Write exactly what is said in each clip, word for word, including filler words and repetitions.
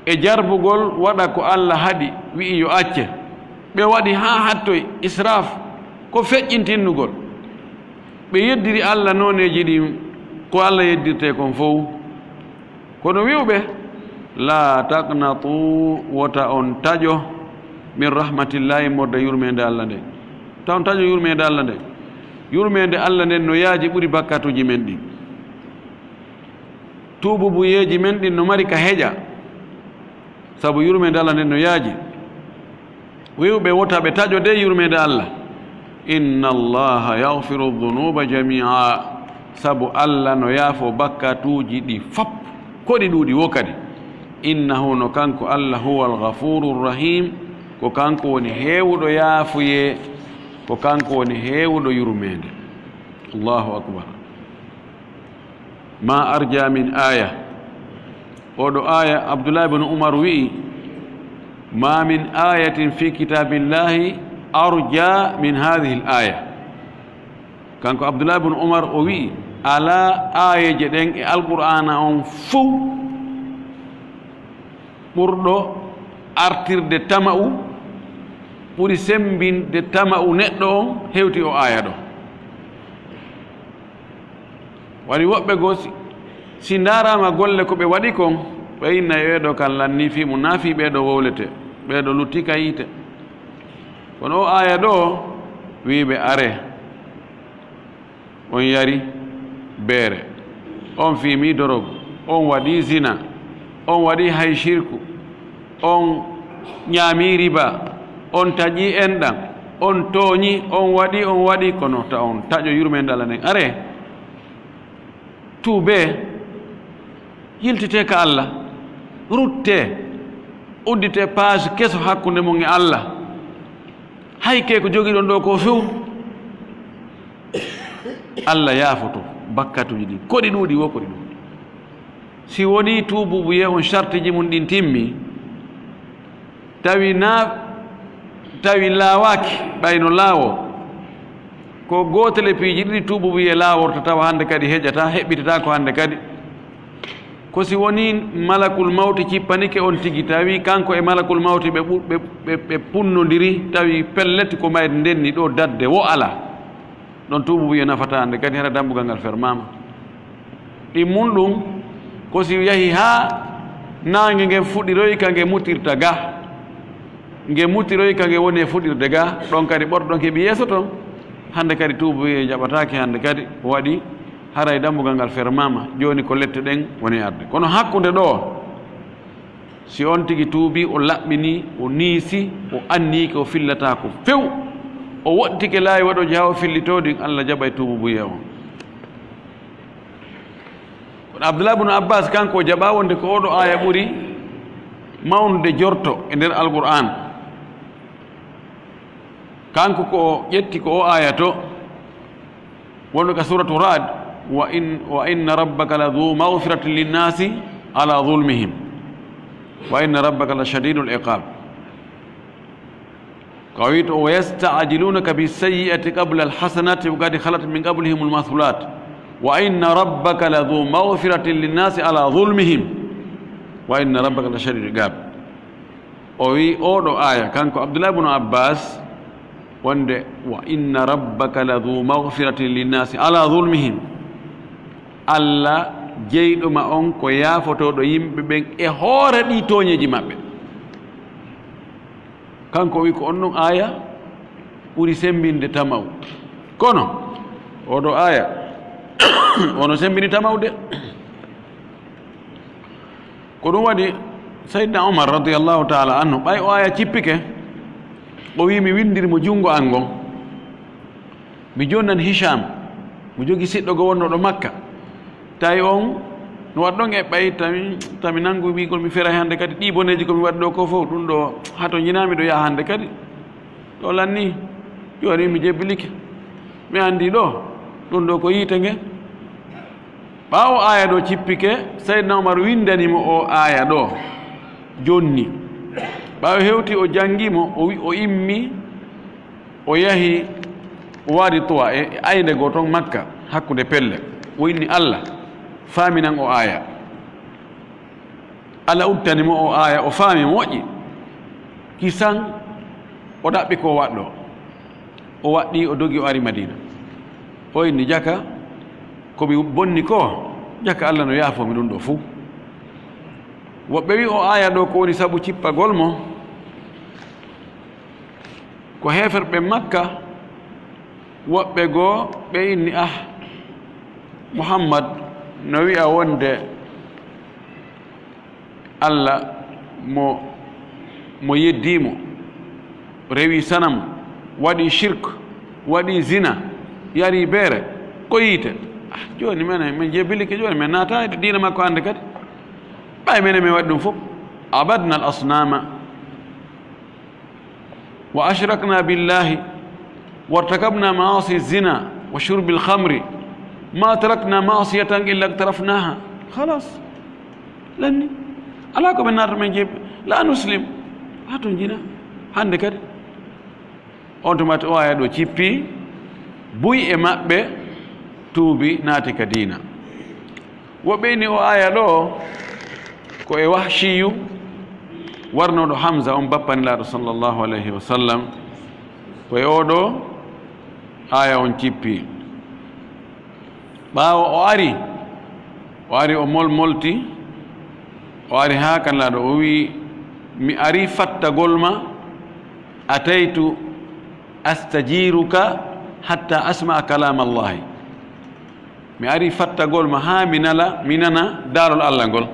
e jarbugol waɗa ko Alla haɗi, wi'i yo acce. Ɓe waɗi haa hattoy, israaf, ko feƴƴintinnugol. Ɓe yeddiri Alla nooneeji ɗin, ko Alla yeddirtee kon fow. Kono wi'uɓe, "Laa taqnatu, wota on taƴo, min rahmatillahi, morde yurmeende Alla nden." Ta on taƴo yurmeende Alla nden. Yurmeende Alla nden no yaaji ɓuri bakkatuuji men ɗin. Tuububuyeeji men ɗin no mari ka heƴa, sabu yurmeende Alla nden no yaaji. Wi'uɓe wota ɓe taƴo de yurmeende Alla. "Inna Allaha yaghfiru dhunuba jami'a." Sabu Alla no yaafo bakkatuuji ɗi fop, ko ɗi ɗuuɗi wo kadi. "Innahu", no kanko Alla, "huwal ghafurur rahim", ko kanko woni heewuɗo yaafuyee, ko kanko woni heewuɗo yurmeende. Allahu akbar. Ma arja min aya. Oɗo aya, Abdullah ibn Umar wi'i, "Ma min ayatin fi kitabillahi arja min hadhihi al-aya." Kanko Abdullah ibn Umar o wi'i, "Alaa aayeeje ɗen e Alqur'aana on fow ɓurɗo artirde tama'u, ɓuri semmbinde tama'u neɗɗo on hewti o aaya ɗo." Woni woɓɓe goo, si, si ndaaraama golle ko ɓe waɗi kon, ɓe inna, "Ɓee ɗoo kan lannii fii mum, naa fii ɓee ɗoo wowletee, ɓee ɗoo luttii ka yiite." Kono o aaya ɗoo, wi'i ɓe, "Aree, on yari beere, on fiimii dorogu, on waɗii zina, on waɗii hay sirku, on ɲaamii riba, on taƴii enɗan, on tooɲii, on waɗii, on waɗii, kono ta on taƴo yurmeende Alla nden. Aree, tuubee, yiltitee ka Alla, ruttee, udditee paasi keso hakkunde mon e Alla. Hay ke ko jogiɗon ɗoo ko few, Alla yaafoto bakkatuuji ɗin. Ko ɗi ɗuuɗi wo, ko ɗi ɗuuɗi. Si wonii tuubuubuyee on, sartiji mun ɗin timmi, tawi na, tawi laawaaki, ɓay no laawoo, ko gootel e piiji ɗiɗi tuubuubuyee laaworta, tawa hannde kadi heƴataa, heɓɓitataa ko hannde kadi. Ko si wonii malakul mawti cippanike on tigi, tawi kanko e malakul mawti ɓe ɓu-, ɓe, ɓe, ɓe punnondiri, tawi pellet ko mayde ndenni ɗoo, dadde wo alaa. Ɗon tuubuubuyee nafataa hannde kadi, hara dambugal ngal fermaama. Ɗimmun ɗum, ko si yahi haa naange ngen fuɗiroy ka nge mutirta ga, nge mutiroy ka nge woni e fuɗirde ga, ɗon kadi ɓorɗon keɓi yeeso ton. Hannde kadi tuubuubuyee jaɓataake, hannde kadi waɗi haray dambugal ngal fermaama, jooni ko lette ɗen woni arde. Kono hakkunde ɗoo, si on tigi tuubii, o laɓɓinii, o niisi, o anniike, o fillataako few, o woɗɗitike laawi waɗooji haa o fillitoo ɗin, Alla jaɓay tuubuubuyee on. Kono Abdullah ibn Abbas, kanko, o jaɓaa wonde ko oo ɗoo aaya ɓuri mawnude jorto e nder Alqur'aan. Kanko ko o ƴetti ko oo aaya to, wonɗo ka suuratu Ra'd, "Wa in, wa inna rabbaka la dhu maghfiratin linnaasi ala dhulmihim, wa inna rabbaka la shadidul iqab." Ko o wi'i to, "Wa yasta'jilunaka bis sayyi'ati qabla al hasanati wa qad khalat min qablihim al mathulat, wa inna rabbaka la dhu maghfiratin linnaasi ala dhulmihim, wa inna rabbaka la shadidul iqab." O wi'i oo ɗoo aaya, kanko Abdullah ibn Abbas, wonde, "Wa inna rabbaka la dhu maghfiratin linnaasi ala dhulmihim." Alla jeyɗo ma on ko yaafotooɗo yimɓe ɓen e hoore ɗii tooɲeeji maɓɓe. Kanko o wi'i ko on ɗon aaya ɓuri semmbinde tama'u. Kono oo ɗoo aaya, ono semmbini tama'u de. Ko ɗum waɗi Sayyidina Umar radiyallahu ta'ala anhu, ɓay o aaya cippike, o wi'i, mi winndiri mo junngo an ngon. Mi jonnan Hisham, mo jogi siɗɗo goo wonnooɗo Makka. Tawi on no waɗ ɗon e ɓay, tawi, tawi nanngu wi'gol mi feray hannde kadi, ɗii boneeji ko mi waɗi ɗoo ko fow, ɗum ɗoo hato njinaa mi ɗo yaha hannde kadi. Ɗo lanni, jooni mi jebbilike. Mi anndi ɗo, ɗum ɗo ko yiite nge. Ɓaawo aaya ɗo cippike, Sayyidina Umar winndani mo o aaya ɗo jonni. Ɓaawo hewti o janngi mo, o wi-, o immi, o yahi Waadi Tuwa e, e aynde goo ton Makka, hakkunde pelle. O inni Alla, faaminan o aaya. Alla udditani mo o aaya, o faami moƴƴi. Kisan o ɗaɓɓi ko o waɗɗo. O waɗɗi, o dogi, o ari Madiina. O inni, jaka ko mi bonni ko, jaka Alla no yaafoo mi ɗum ɗo fuu. Woɓɓe wi'i o aaya ɗo ko woni sabu cippagol mo, ko heeferɓe Makka, woɓɓe goo ɓe inni, ah, Muhammad no wi'a wonde Alla mo, mo yeddii mo, rewi sanam, waɗi shirk, waɗi zina, yari beere, ko yiite. Ah, jooni menen, min jebbilike, jooni min naata e diina makko hannde kadi. Ɓay menen min waɗi ɗum fof. Abadna al asnama. وأشركنا بالله وارتكبنا معاصي الزنا وشرب الخمر ما تركنا معصية إلا اقترفناها. خلاص. Lanni. Alaa ko ɓe naata men jeeɓi. La nuslim. Haa to jina. Hannde kadi. On tuma o aaya ɗo cippi. Buy e maɓɓe tuubi naati ka diina. Woɓɓe inni o aaya ɗo ko e Wahshiyu warnooɗo Hamza on bappanilaaɗo sallallahu alayhi wa sallam. Ko e oo ɗo aaya on cippi. Ɓaawo o ari, o ari o molmolti, o ari haa kan laaɗo, o wi'i, mi ari fattagol ma, ataytu astajiruka hatta asma'a kalam Allahi. Mi ari fattagol ma haa mi nala, mi nana daalol Alla ngol.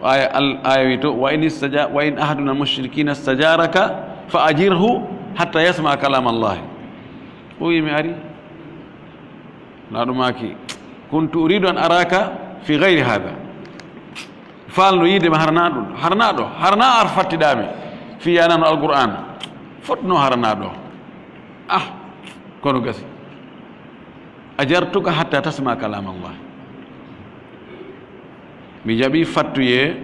Ko aaya Al-, aaya wi to, "Wa in istaja-, wa in ahadun al mushrikina istajaraka fa ajirhu hatta yasma'a kalam Allah." O wi mi ari. Na ɗum maaki, "Kuntu uridu an araka fi ghayri hadha." Faalno yiide ma harana ɗum, harana ɗo, harana ar fattiɗaami. Fi yanano Alqur'an. Fotno harana ɗo. Ah, kono gasi. Ajartuka hatta tasma kalam Allah. Mi jaɓi fattuye,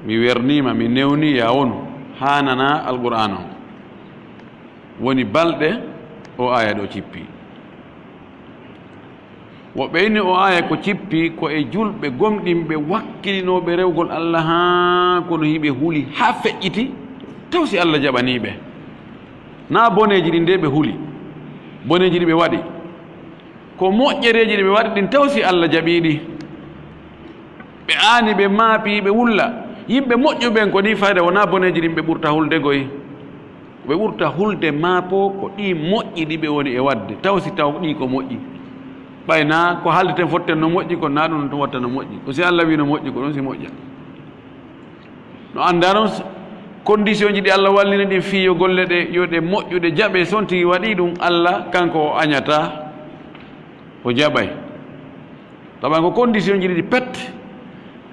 mi wernima, mi newni ya wonu, haa nana Alqur'an on. Woni balɗe o aaya ɗo cippi. Woɓɓe inni o aaya ko cippi ko e julɓe gomɗinɓe wakkilinooɓe rewgol Alla haa kono hiɓe huli haa feƴƴiti, taw si Alla jaɓanii ɓe. Na boneeji ɗin de ɓe huli, boneeji ɗi ɓe waɗi. Ko moƴƴereeji ɗi ɓe waɗi ɗin taw si Alla jaɓii ɗi. Ɓe aani, ɓe maapi, ɓe wulla. Yimɓe moƴƴuɓe ɓen ko nii fayda, wonaa boneeji ɗin ɓe ɓurta hulde goy. Ɓe ɓurta hulde maapo ko ɗii moƴƴi ɗi ɓe woni e waɗde. Taw si taw ɗii ko moƴƴi. Ɓay na ko haalde ten fotten no moƴƴi, ko na ɗum no watta no moƴƴi. Ko si Alla wii no moƴƴi, ko ɗum si moƴƴa. No anndaa noon s-, condition ji ɗi Alla wallini ɗin fii yo golle ɗe, yo ɗe moƴƴu, ɗe jaɓe, so on tigi waɗii ɗum, Alla kanko o añataa, o jaɓay. Tawa ko condition ji ɗiɗi pet.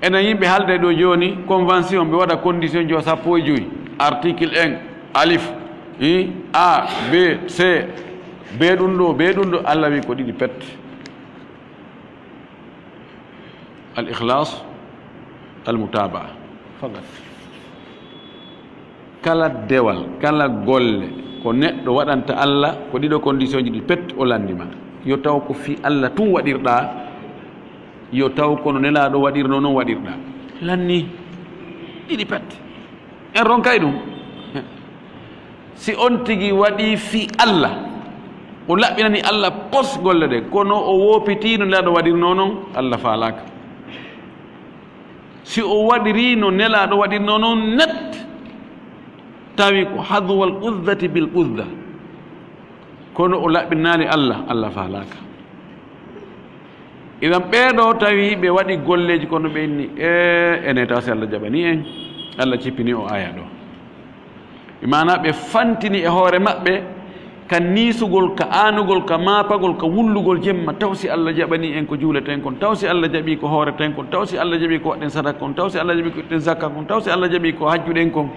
Enen yimɓe haalde ɗo jooni, convention, ɓe waɗa condition jo sappo e joy, article un, alif, i, A, B, C, be ɗum ɗo, be ɗum ɗo, Alla wi ko ɗiɗi pet. Al ikhlas, al mutabaa. Fakat. Kala dewal, kala golle, ko neɗɗo waɗanta Alla, ko ɗiɗo condition ji ɗi pet o lanndima. Yo taw ko fii Alla tun waɗirɗaa, yo taw kono Nelaaɗo waɗirno non waɗirɗaa. Lanni, ɗiɗi pet. En ronkay ɗum. Si on tigi waɗii fii Alla, o laɓɓinani Alla pos golle ɗe, kono o woopitiino Nelaaɗo waɗirno non, Alla faalaaka. Si o waɗirii no Nelaaɗo waɗirno non net, tawi ko hadwal quzzati bil quzza, kono o laɓɓinaali Alla, Alla faalaaka. Idan ɓee ɗoo tawi ɓe waɗi golleeji kono ɓe inni, e, ene taw si Alla jaɓanii en, Alla cippini o aaya ɗo. Bi maanaa ɓe fantini e hoore maɓɓe ka niisugol, ka aanugol, ka maapagol, ka wullugol jemma, taw si Alla jaɓanii en ko juuleten kon, taw si Alla jaɓii ko hooreten kon, taw si Alla jaɓii ko waɗɗen sadaka kon, taw si Alla jaɓii ko itten zakka kon, taw si Alla jaɓii ko hajjuɗen kon.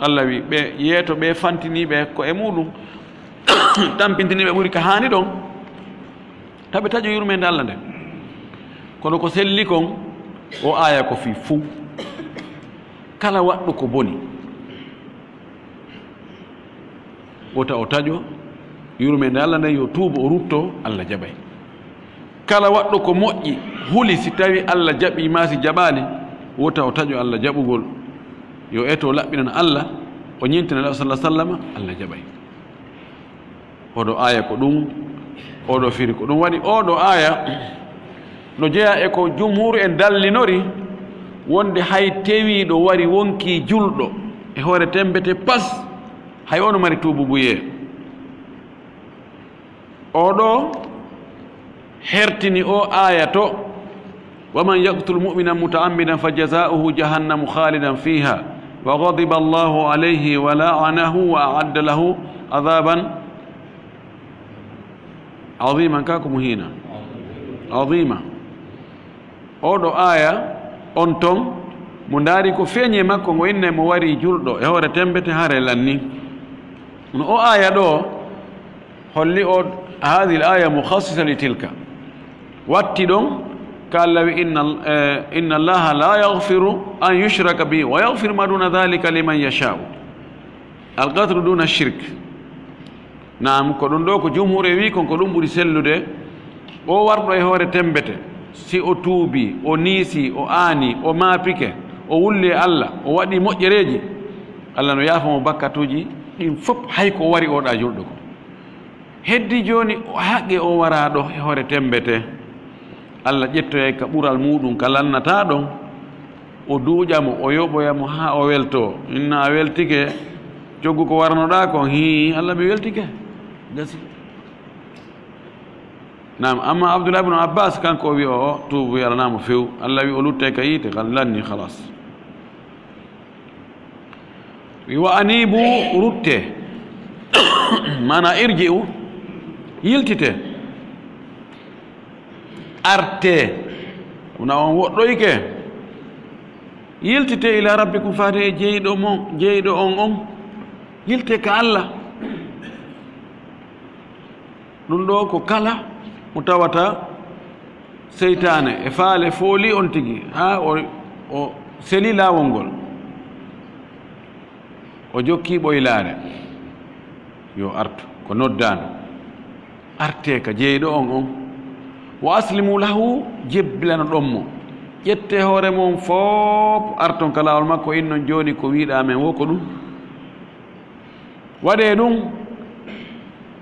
Alla wi ɓe yeeto ɓe fantini ɓe ko e muɗum, tampintini ɓe ɓuri ka haani ɗon. Taɓe taƴo yurmeende Alla nden. Kono ko selli kon, o aaya ko fii fuu. Kala waɗɗo ko boni, wota o taƴo yurmeende Alla nden, yo tuubo, o rutto, Alla jaɓay. Kala waɗɗo ko moƴƴi, huli si tawi Allah jaɓii maa si jaɓaali, wota o taƴo Allah jaɓugol. Yo eto o laɓɓinan Allah, o ñintina Nulaaɗo sallallaahu alayhi wa sallam, Allah jaɓay. Oɗo aaya ko ɗum, oɗo firi ko ɗum. Waɗi oɗo aaya no jeyaa e ko jumhuur en dallinori, wonde hay tewiiɗo wari wonkii julɗo e hoore temmbete pas, hay ono mari tuububuyee. Oɗo hertini o aaya to: "Wa man yaqtul mu'minan muta'ammidan fa jazaa'uhu jahannamu khalidan fiha wa ghadiba Allahu alayhi wa la'anahu wa a'adda lahu adhaban aziman." Ka ko muhiina. Azima. Oɗo aaya on ton, mo ndaari ko feeñi e makko, ngo inne mo wari julɗo e hoore temmbete, hare lanni. No o aaya ɗo holli o, hadhihi al-aya mukhassisa li tilka. Watti ɗon, ka Allah wi, "Inna, eh, inna Allaha la yaghfiru an yushraka bihi wa yaghfiru ma duna dhalika liman yasha'u." Al-qatlu duna shirk. Naam, ko ɗum ɗo ko jumhuur e wi kon, ko ɗum ɓuri sellude. O warɗo e hoore temmbete, si o tuubi, o niisi, o aani, o maapike, o wulli e Allah, o waɗi moƴƴereeji, Allah no yaafa mo bakkatuuji ɗin fof, hay ko o wari oɗa julɗo ko. Heddi jooni, o haqqe o wara ɗo e hoore temmbete. Allah ƴettoyay ka ɓural muuɗum ka lannata ɗon, o duuƴa mo, o yoɓoya mo haa o welto. Inna a weltike, coggu ko warnoɗaa kon, hii, Allah mi weltike. Gasi. Naam, amma Abdullah ibn Abbas, kanko o wi o, o tuubu, yaranaamo few. Allah wi o lutte ka yiite, kan lanni, khalas. Wi wa anibu, rutte. Mana irji'u, yiltite. Arte. Wona on woɗɗoyke. Yiltite ila rabbikum, faade e jeyɗo mon, jeyɗo on on. Yilte ka Allah. Ɗum ɗo ko kala mo tawata seytaane e faale fooli on tigi, haa o, o seli laawol ngol, o jokki ɓoylaare, yo artu ko noddaano, arte ka jeyɗo on on. Wa aslimu lahu, jebbilano ɗon mo, ƴette hoore mon fof, arton ka laawol makko, innon jooni ko wiiɗaa men wo ko ɗum. Waɗee ɗum,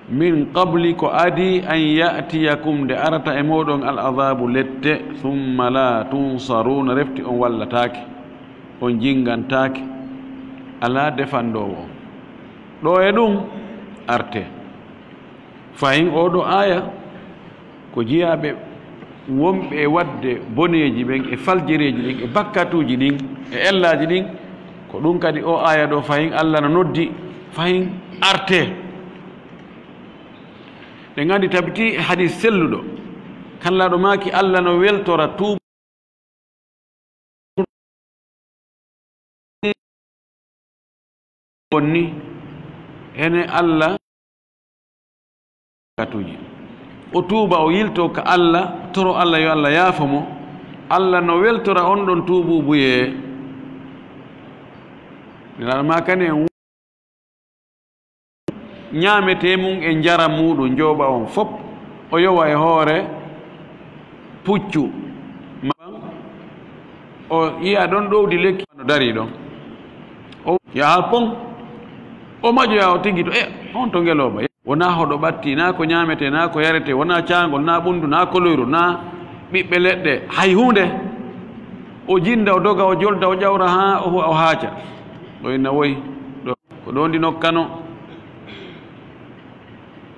min qabli, ko adii, an ya'tiyakum, nde arata e mooɗon, al adaabu, lette, summa laa tunsaruuna, refti on wallataake, on jinngantaake, alaa defandoowo on. Ɗo e ɗum arte. Fahin oɗo aaya, ko jeyaaɓe wonɓe e waɗde boneeji ɓen, e faljereeji ɗin, e bakkatuuji ɗin, e ellaaji ɗin, ko ɗum kadi o aaya ɗo fahin Allah no noddi, fahin arte. Ɗen anndi tabiti e hadis selluɗo, kan laaɗo maaki Allah no weltora tuub on ni, ene Allah katuji. O tuuba, o yilto ka Allah, toro Allah yo Allah yaafo mo. Allah no weltora on ɗon tuubuubuyee. Nelaaɗo maakani en ñaametee mum e njaram muuɗum, njooɓa on fof, o yowa e hoore puccu. O yiya ɗon ɗowdi lekki no darii ɗon. O yaha pon, o maƴoya, o tigi to, e on to ngelooba. Wonaa hoɗo ɓatti, naa ko ñaametee, naa ko yaretee, wonaa caangol, naa ɓunndu, naa koloyru, naa ɓiɓɓe leɗɗe, hay huunde. O jinnda, o doga, o jolda, o ƴawra haa o, o haaca. O inna woy ɗo. Ko ɗo ndi nokkano.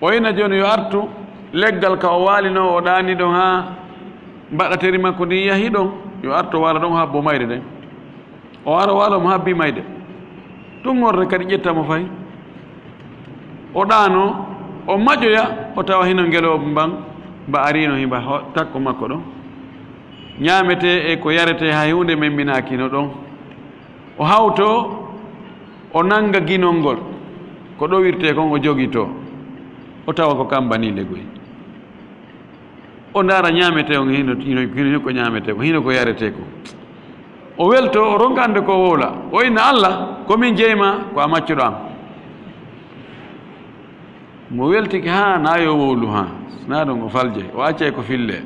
O ina jooni yo artu leggal ka o waalinoo, o ɗaani ɗon haa mbaɗateri makko ndin yahi ɗon. Yo artu o waala ɗon haa bomayde nden. O ara o waala mo haa bimayde. Tun ŋorde kadi ƴetta mo fay. O ɗaano, o maƴoya, o tawa hino ngelooba mban mba ariino himba ho-, takko makko ɗon. Ñaametee e ko yaretee hay huunde memminaaki no ɗon. O hawto, o nannga ginol ngol, ko ɗowirtee kon o jogitoo, o tawa ko kamba nii legoy. O ndaara ñaametee on, hino, hino, hino ko ñaametee ko, hino ko yaretee ko. O welto, o ronka annde ko o wowla. O inna Allah, ko min jeyma, ko a maccuɗo am. Mo weltike haa na yo wowlu haa, na ɗon o faljay, o accay ko fillee.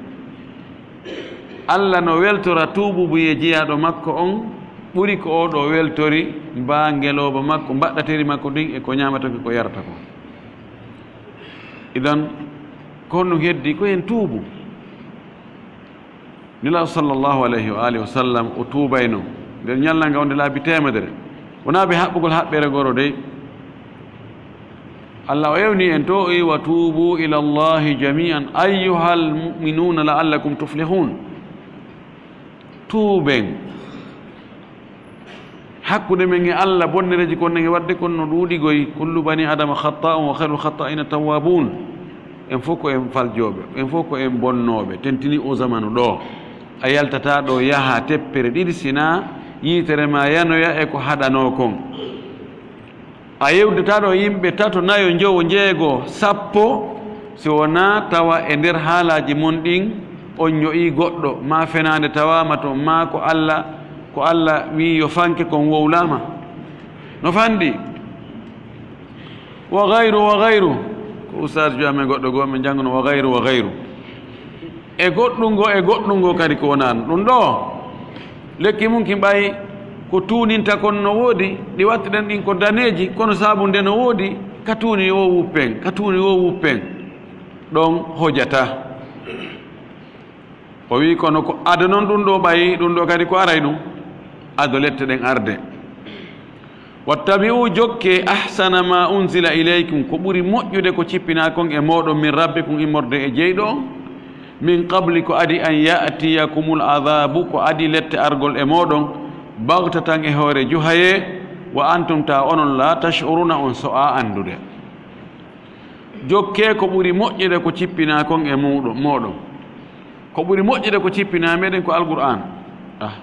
Allah no weltora tuububuye jeyaaɗo makko on ɓuri ko oo ɗoo weltori mbaa ngelooba makko, mbaɗɗateri makko ndin e ko ñaamata ko, ko yarata ko. Idan, ko honɗum heddi? Ko en tuubu. Nelaaɗo sallallahu alayhi wa alihi wa sallam, o tuubayno. Nder ñalngal ngal wonde laabi teemedere. Wonaa ɓe haɓɓugol haɓɓere goro dey. Allah o ewni en to, o wi, "Wa tuubu ila Allahi jami'an ayyuhal mu'minuna la'allakum tuflihun." Tuuben. Hakkunde men e Allah, bonnereeji kon en e waɗde kon no ɗuuɗi goy. "Kullu bani Adama khatta'un wa khayrul khatta'ina tawwabun." En fof ko en faljooɓe, en fof ko en bonnooɓe, tentini o zamanu ɗoo. A yaltataa ɗoo yaha teppere ɗiɗi sinaa yiitere ma yanoya e ko haɗanoo kon. A yewdataa ɗoo yimɓe tato, nayo, njowo, njeego, sappo, si wonaa tawa e nder haalaaji mon ɗin on ño'ii goɗɗo, maa fenaande tawaama toon, maa ko Allah, ko Allah wii yo fanke kon wowlaama. No fanɗi. Wa gayru, wa gayru. Ko ustaas jo amen goɗɗo goo, min njannguno wa gayru, wa gayru. E goɗɗungo, e goɗɗungo kadi ko wonaa ɗum ɗoo. Lekki mum ki ɓay ko tuuninta kon no woodi, ɗi wattiɗen ɗin ko daneeji, kono saabu nde no woodi, ka tuuni o wuppen, ka tuuni o wuppen. Ɗon hojata. O wi, kono ko ado non ɗum ɗoo ɓay, ɗum ɗoo kadi ko aray ɗum. Ado lette ɗen arde. "Wattabi'u, jokkee, ahsana ma unzila ilaykum, ko ɓuri moƴƴude ko cippinaa kon e mooɗon, min rabbikum, immorde e jeyɗo on, min qabli, ko adi, an ya'tiyakumul adhabu, ko adi lette argol e mooɗon, baghtatan, e hoore juhayee, wa antum, ta onon, la tash'uruna, on so'aa anndude." Jokkee ko ɓuri moƴƴude ko cippinaa kon e muuɗum, mooɗon. Ko ɓuri moƴƴude ko cippinaa meɗen ko Alqur'aan. Ah,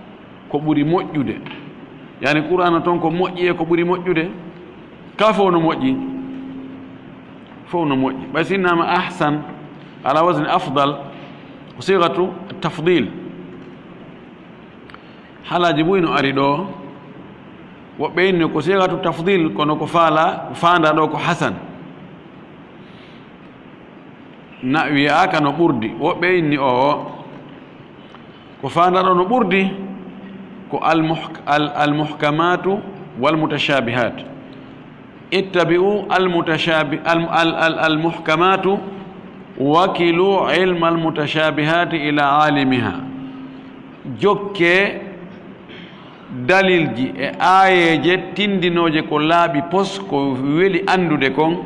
ko ɓuri moƴƴude. Yani Qur'aana toon ko moƴƴi e ko ɓuri moƴƴude. Ka fof no moƴƴi. Fof no moƴƴi. Ɓay sinnaama ahsan, ala wazni afdal, ko sighatu tafdil. Haalaaji buy no ari ɗoo, woɓɓe inni ko sighatu tafdil, kono ko faala, ko faandaa ɗoo ko hasan. Na wi'aaka no ɓurdi, woɓɓe inni o, o. Ko faandaa ɗoo no ɓurdi, ko al muhk-, al, al muhkamatu wal mutashabihat. Ittabi'u al mutashabi-, al, al, al, al muhkamatu, wakilu ilma al mutashabihati ila alimiha. Jokkee dalilji e aayeeje tindinooje ko laaɓi pos, ko weli anndude kon,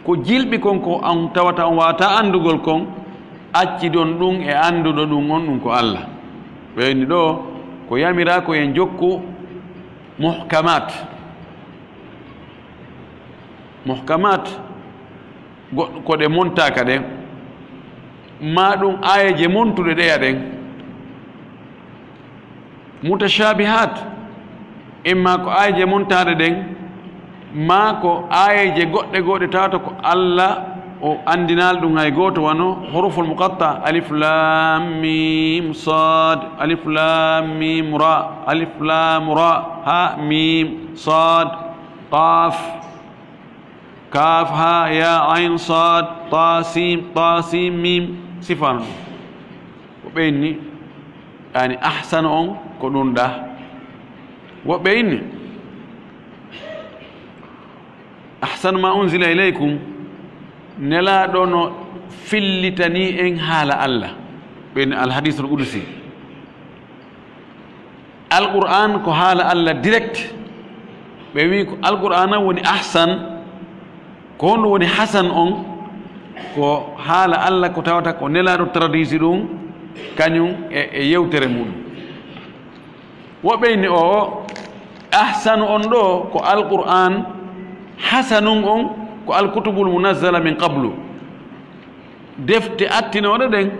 ko jilɓi kon, ko on tawata on waawataa anndugol kon, accidon ɗum e annduɗo ɗum on, ɗum ko Allah. Ɓeyni ɗoo ko yamiraa ko en jokku muhkamat. Muhkamat, go-, ko ɗe montaaka ɗen, maa ɗum aayeeje montuɗe ɗeya ɗen. Mutashabihat, imma ko aayeeje montaaɗe ɗen, maa ko aayeeje goɗɗe goo ɗe tawata ko Allah o anndinaali ɗum hay gooto, wano huruful muqatta, alif lam mim sad, alif lam mim ra, alif lam ra, ha mim sad, qaf, kaf, ha, ya, ain, sad, ta, sin, ta, sin, mim, sifano ɗum. Ko ɓe inni, yani, ahsanu on, ko ɗum ɗa. Woɓɓe inni, ahsanu ma unzila ilaykum, Nelaaɗo no fillitani en haala Allah. Ɓe inni, alhadisul qudusi. Alqur'an ko haala Allah direct. Ɓe wi ko Alqur'ana woni ahsan, ko honɗum woni hasan on? Ko haala Allah ko tawata ko Nelaaɗo traduisi ɗum, kañum e, e yewtere mum. Woɓɓe inni o, o ahsanu on ɗo ko Alqur'an, hasanun on ko alkutubul munazzala min qablu. Defte attinooɗe ɗen,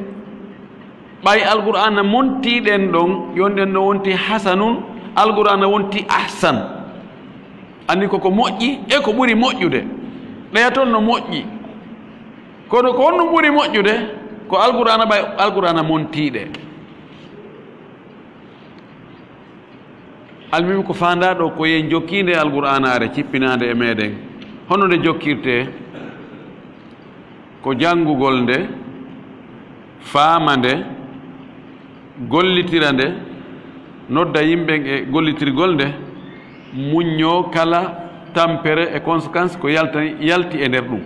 ɓay Alqur'aana montii ɗen ɗon, yon ɗen ɗon wonti hasanun, Alqur'aana wonti ahsan. Anndi ko ko moƴƴi e ko ɓuri moƴƴude. Ɗeya ton no moƴƴi. Kono ko honɗum ɓuri moƴƴude? Ko Alqur'aana, ɓay Alqur'aana montii ɗe. Almuhim ko faandaa ɗo ko yen jokkiinde Alqur'aanaare cippinaande e meɗen. Hono nde jokkirtee? Ko janngugol nde, faama nde, Gollitira nde, nodda yimɓe e gollitirgol nde, muññoo kala tampere e conséquence ko yaltani, yalti e nder ɗum.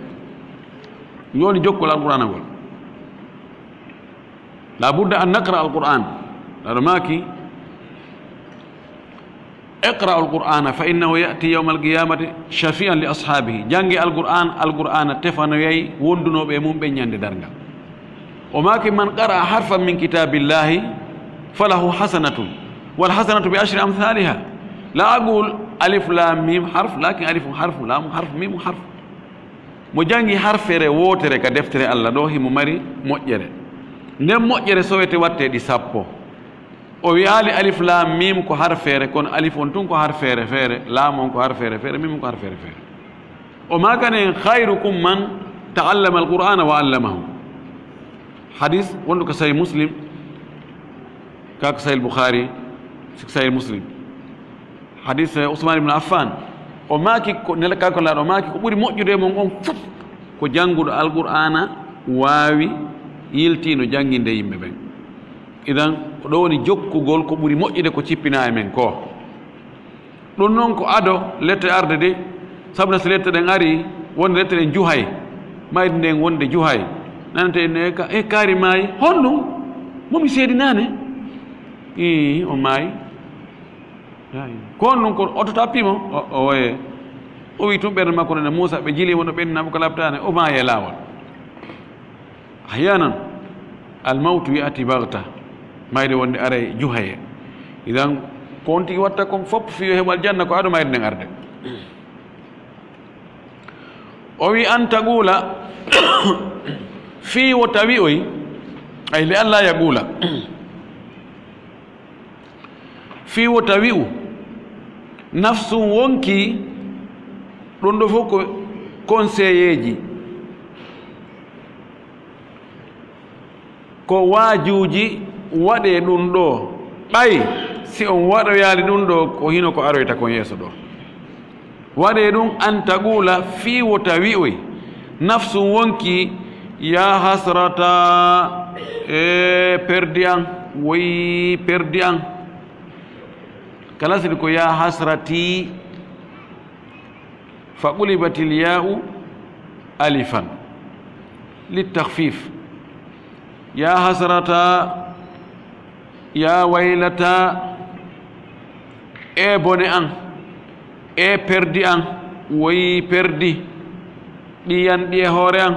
Ɗum woni jokkol Alqur'aana ngol. La budda an naqra Alqur'aan. Aɗo maaki, "Iqra'u Alqur'aana fa innahu ya'ti yawma alqiyamati shafi'an li ashaabihi." Jannge Alqur'aan, Alqur'aana tefanoyay wondunooɓe e mum ɓen ñande darngal. O maaki, "Man qara'a harfan min kitaabillahi falahu hasanatun, wal hasanatu bi ashri amthaliha." La aqul alif lam mim harf, lakin alifun harf, lamun harf, mimun harf. Mo janngi harfere wootere ka deftere Allah ɗo, himo mari moƴƴere. Nden moƴƴere sowete watte ɗi sappo. O wi'aali alif lam mim ko harfeere, kono alif on tun ko harfeere feere, lam on ko harfeere feere, mim on ko harfeere feere. O maakani en, "Khayrukum man ta'allama al-Qur'ana wa allamahu." Hadis wonɗo ko Sahih Muslim, ka ko Sahih Bukhari, sik Sahih Muslim. Hadis, eh, Usman ibn Affan. O maaki ko, nela kanko laaɗo, o maaki ko ɓuri moƴƴude e mon on fof ko jannguɗo Alqur'aana waawi yiltiino jannginde yimɓe ɓen. Idan, ko ɗo woni jokkugol ko ɓuri moƴƴude ko cippinaa e men ko. Ɗum noon ko ado lette arde de, sabu na so lette ɗen ari, wonde lette ɗen juhay, mayde nden wonde juhay. Nanete ne ka, e kaari maayi, honɗum? Mo mi seedinaane? Ii, o maayi. Yaa, ii. Ko honɗum ko oto tappi mo? O, o woye. O wi tun ɓernde makko ne Muusa, ɓe jili mo no ɓenni mo ko labtaane, o maayi e laawol. Ahyanan, al mawtu ya'ti baghta. Mayde wonde aray juhaye. Idan, ko on tigi watta kon fof fii yo heɓu aljanna ko ado mayde nden arde. O wi an taqula, fii wota wi'oy, ay li alla yaqula. Fii wota wi'u, nafsun wonki, ɗum ɗo fof ko conseilleeji, ko waajuuji, waɗee ɗum ɗo. Ɓay si on waɗoyaali ɗum ɗo, ko hino ko aroyta kon yeeso ɗo. Waɗee ɗum, an taqula, fii wota wi'oy, nafsun wonki, ya hasrata, e perdi an, woy perdi an. Kala sidi ko ya hasrati, fa qulibatil ya'u alifan, li takhfif. Ya hasrata, ya waylata, e bone an, e perdi an, woyi perdi, ɗi yanɗi e hoore an,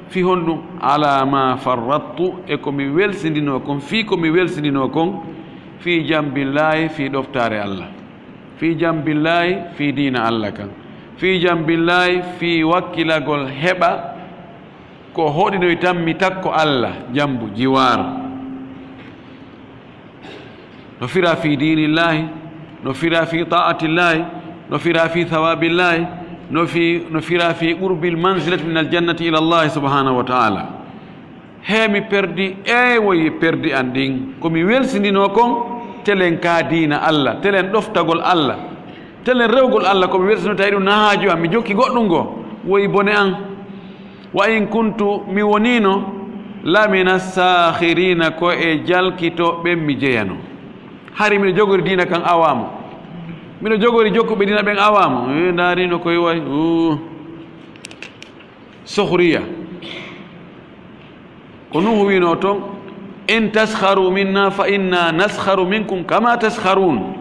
fi honɗum? Ala ma farrattu, e ko mi welsindinoo kon, fii ko mi welsindinoo kon, fii jambillahi, fii ɗoftaare Allah, fii jambillahi, fii diina Allah kan, fii jambillahi, fii wakkilagol heɓa ko hoɗinoy tan mi takko Allah, jambu, jiwaar. No fira fi diinillahi, no fira fi ta'atillahi, no fira fi thawabillahi, no fi, no fira fi qurbil manzilati min aljannati ila Allahi subhanahu wa ta'ala. He mi perdi, eewoyi perdi an ɗin, ko mi welsindinoo kon, telen ka diina Allah, telen ɗoftagol Allah. Telen rewgol Allah ko mi welsinoo, tawi ɗum na haaju am, mi jokki goɗɗum goo, woyi bone an. Wa in kuntu, mi woniino, lamina sakhirina, ko e jalkitooɓe mi jeyanoo. Hari miɗo jogori diina kan awaamo. Miɗo jogori jokkuɓe diina ɓen awaamo. E, ndaarino koye wayi. Uu. Sohriya. Ko Nuhu wiinoo ton, "In taskharu minna fa inna naskharu minkum kama taskharun."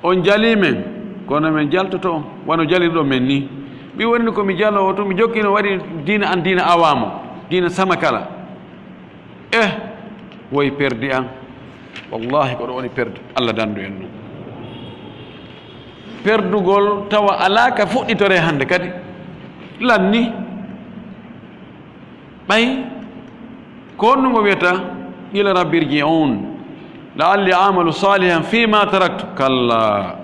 On jalii men, kono men jaltoto on, wano jalirɗon men ni. Mi woni ko mi jaloowo tun, mi jokkino waɗi diina an, diina awaamo, diina sama kala. Eh, woy perdi an. Wallahi, ko ɗo woni perdi. Allah dandu en ɗum. Perdugol tawa alaa ka fuɗɗitore hannde kadi. Lanni. Ɓay ko honɗum o wiyata? Qila rabbi irji'un la'alli a'malu salihan fima taraktu. Kalla.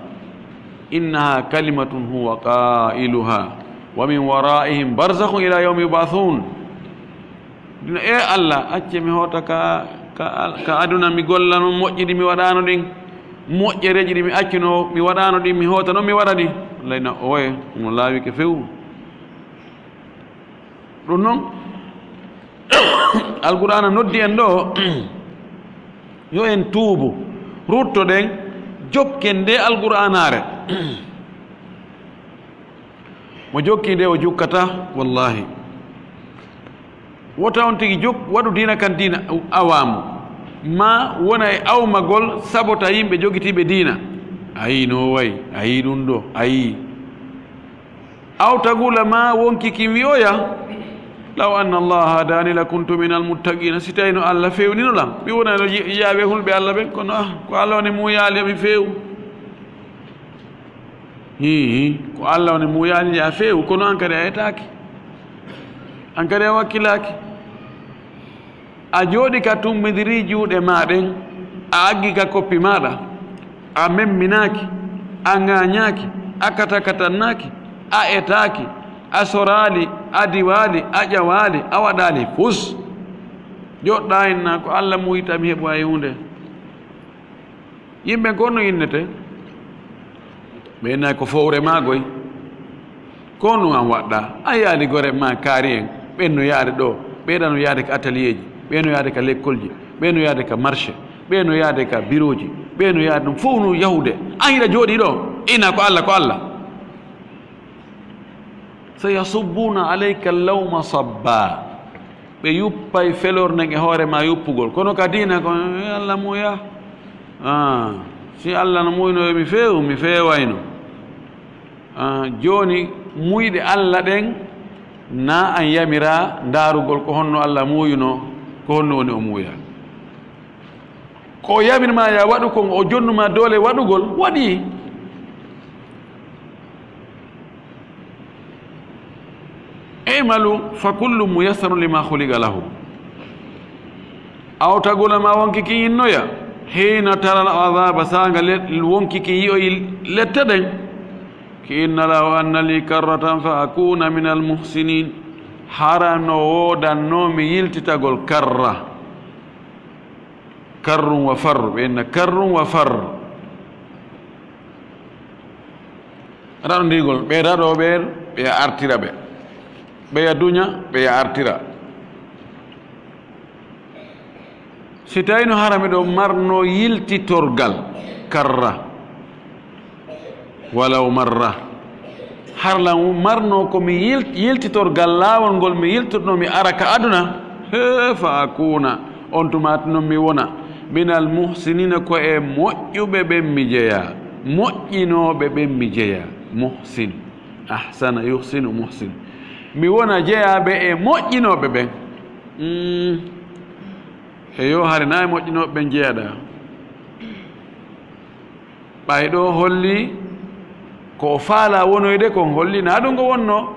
Innaha kalimatun huwa qailuha. Wa min waraihim barzakhun ila yawmi yub'athun. Dina, e Allah, acce mi hoota ka, ka, ka aduna, mi golla noon moƴƴi ɗi mi waɗaano ɗin, moƴƴereeji ɗi mi accuno, mi waɗaano ɗin, mi hoota noon mi waɗa ɗi. Wallahi na oye, mo laawike few. Ɗum noon, Alqur'aana noddi en ɗo, Yo en tuubu, ruttoɗen, jokken nde Alqur'aanaare. Mo jokki nde o jukkata, wallahi. Wota on tigi jok-, waɗu diina kan diina awaamu. Ma wona e awmagol sabota yimɓe jogitiiɓe diina. Ayi no wayi, ayi ɗum ɗo, ayi. Aw tagula ma wonki kin wi'oya, "Law anna Allah hadani lakuntu minal muttaqina." Si tawino Allah fewnino lam, mi wonano je-, jiyaaɓe hulɓe Allah ɓen, kono ah, ko Allah woni muyaali mi few. Hi, hi, ko Allah woni muyaali ya few, kono an kadi a etaaki. An kadi a wakkilaaki. A jooɗi ka tummidiri juuɗe ma ɗen, a aggi ka koppi maɗa, a memminaaki, a ŋaañaaki, a katakatannaaki, a etaaki, a soraali, a diwaali, a ƴawaali, a waɗaali fus. Joɗɗa inna ko Allah muuyta mi heɓu hay huunde. Yimɓe ko no innete? Ɓe inna ko fowre ma goy. Ko no an waɗɗa? A yaali gore ma kaari en. Ɓen no yaade ɗo. Ɓeeɗa no yaade ka atelier ji. Ɓe no yaade ka lekkolji. Ɓe no yaade ka marché. Ɓe no yaade ka biroji. Ɓe no yaade ɗum fof no yahude. An hiɗa jooɗi ɗo. Inna ko Allah, ko Allah. Sayasubbuna alayka lawma sabba. Ɓe yuppay felor nden e hoore ma yuppugol. Kono ka diina ko, "Eh, Allah muuya." Ah, si Allah no muuyno yo mi feewu, mi feewayno. Ah, jooni muuyɗe Allah ɗen, na an yamira ndaarugol ko honno Allah muuyuno, ko honno woni o muuya. Ko o yamir ma ya waɗu kon, o jonnu ma doole waɗugol, waɗi. I'malu fa kullu muyassarun lima khuliqa lahu. Aw tagula ma wonki ki innoya. Hina tara al azaba sanga le-, wonki ki yi'oyi lette ɗen. Ki inna law anna li karratan fa akuna min al muhsinin. Hara no woodanno mi yiltitagol karra. Karrun wa farr, ɓe inna karrun wa farr. Raɗondirgol, ɓe raɗo ɓe, ɓe artira ɓe. Ɓe ya duña, ɓe ya artira. Si tawino hara miɗo marno yiltitorgal, karra. Walaw marra. Harlan marno ko mi yil-, yiltitorgal laawol ngol mi yiltotno mi ara ka aduna. He, fa akuna. On tuma non mi wona. Minal muhsinina, ko e moƴƴuɓe ɓen mi jeya. Moƴƴinooɓe ɓen mi jeya. Muhsin. Ahsana yuhsinu muhsin. Mi wona jeyaaɓe e moƴƴinooɓe ɓen. Mm. Eyo, hari na e moƴƴinooɓe ɓen jeyaɗa. Ɓay ɗo holli ko o faala wonoyde kon, holli na ɗum ko wonno.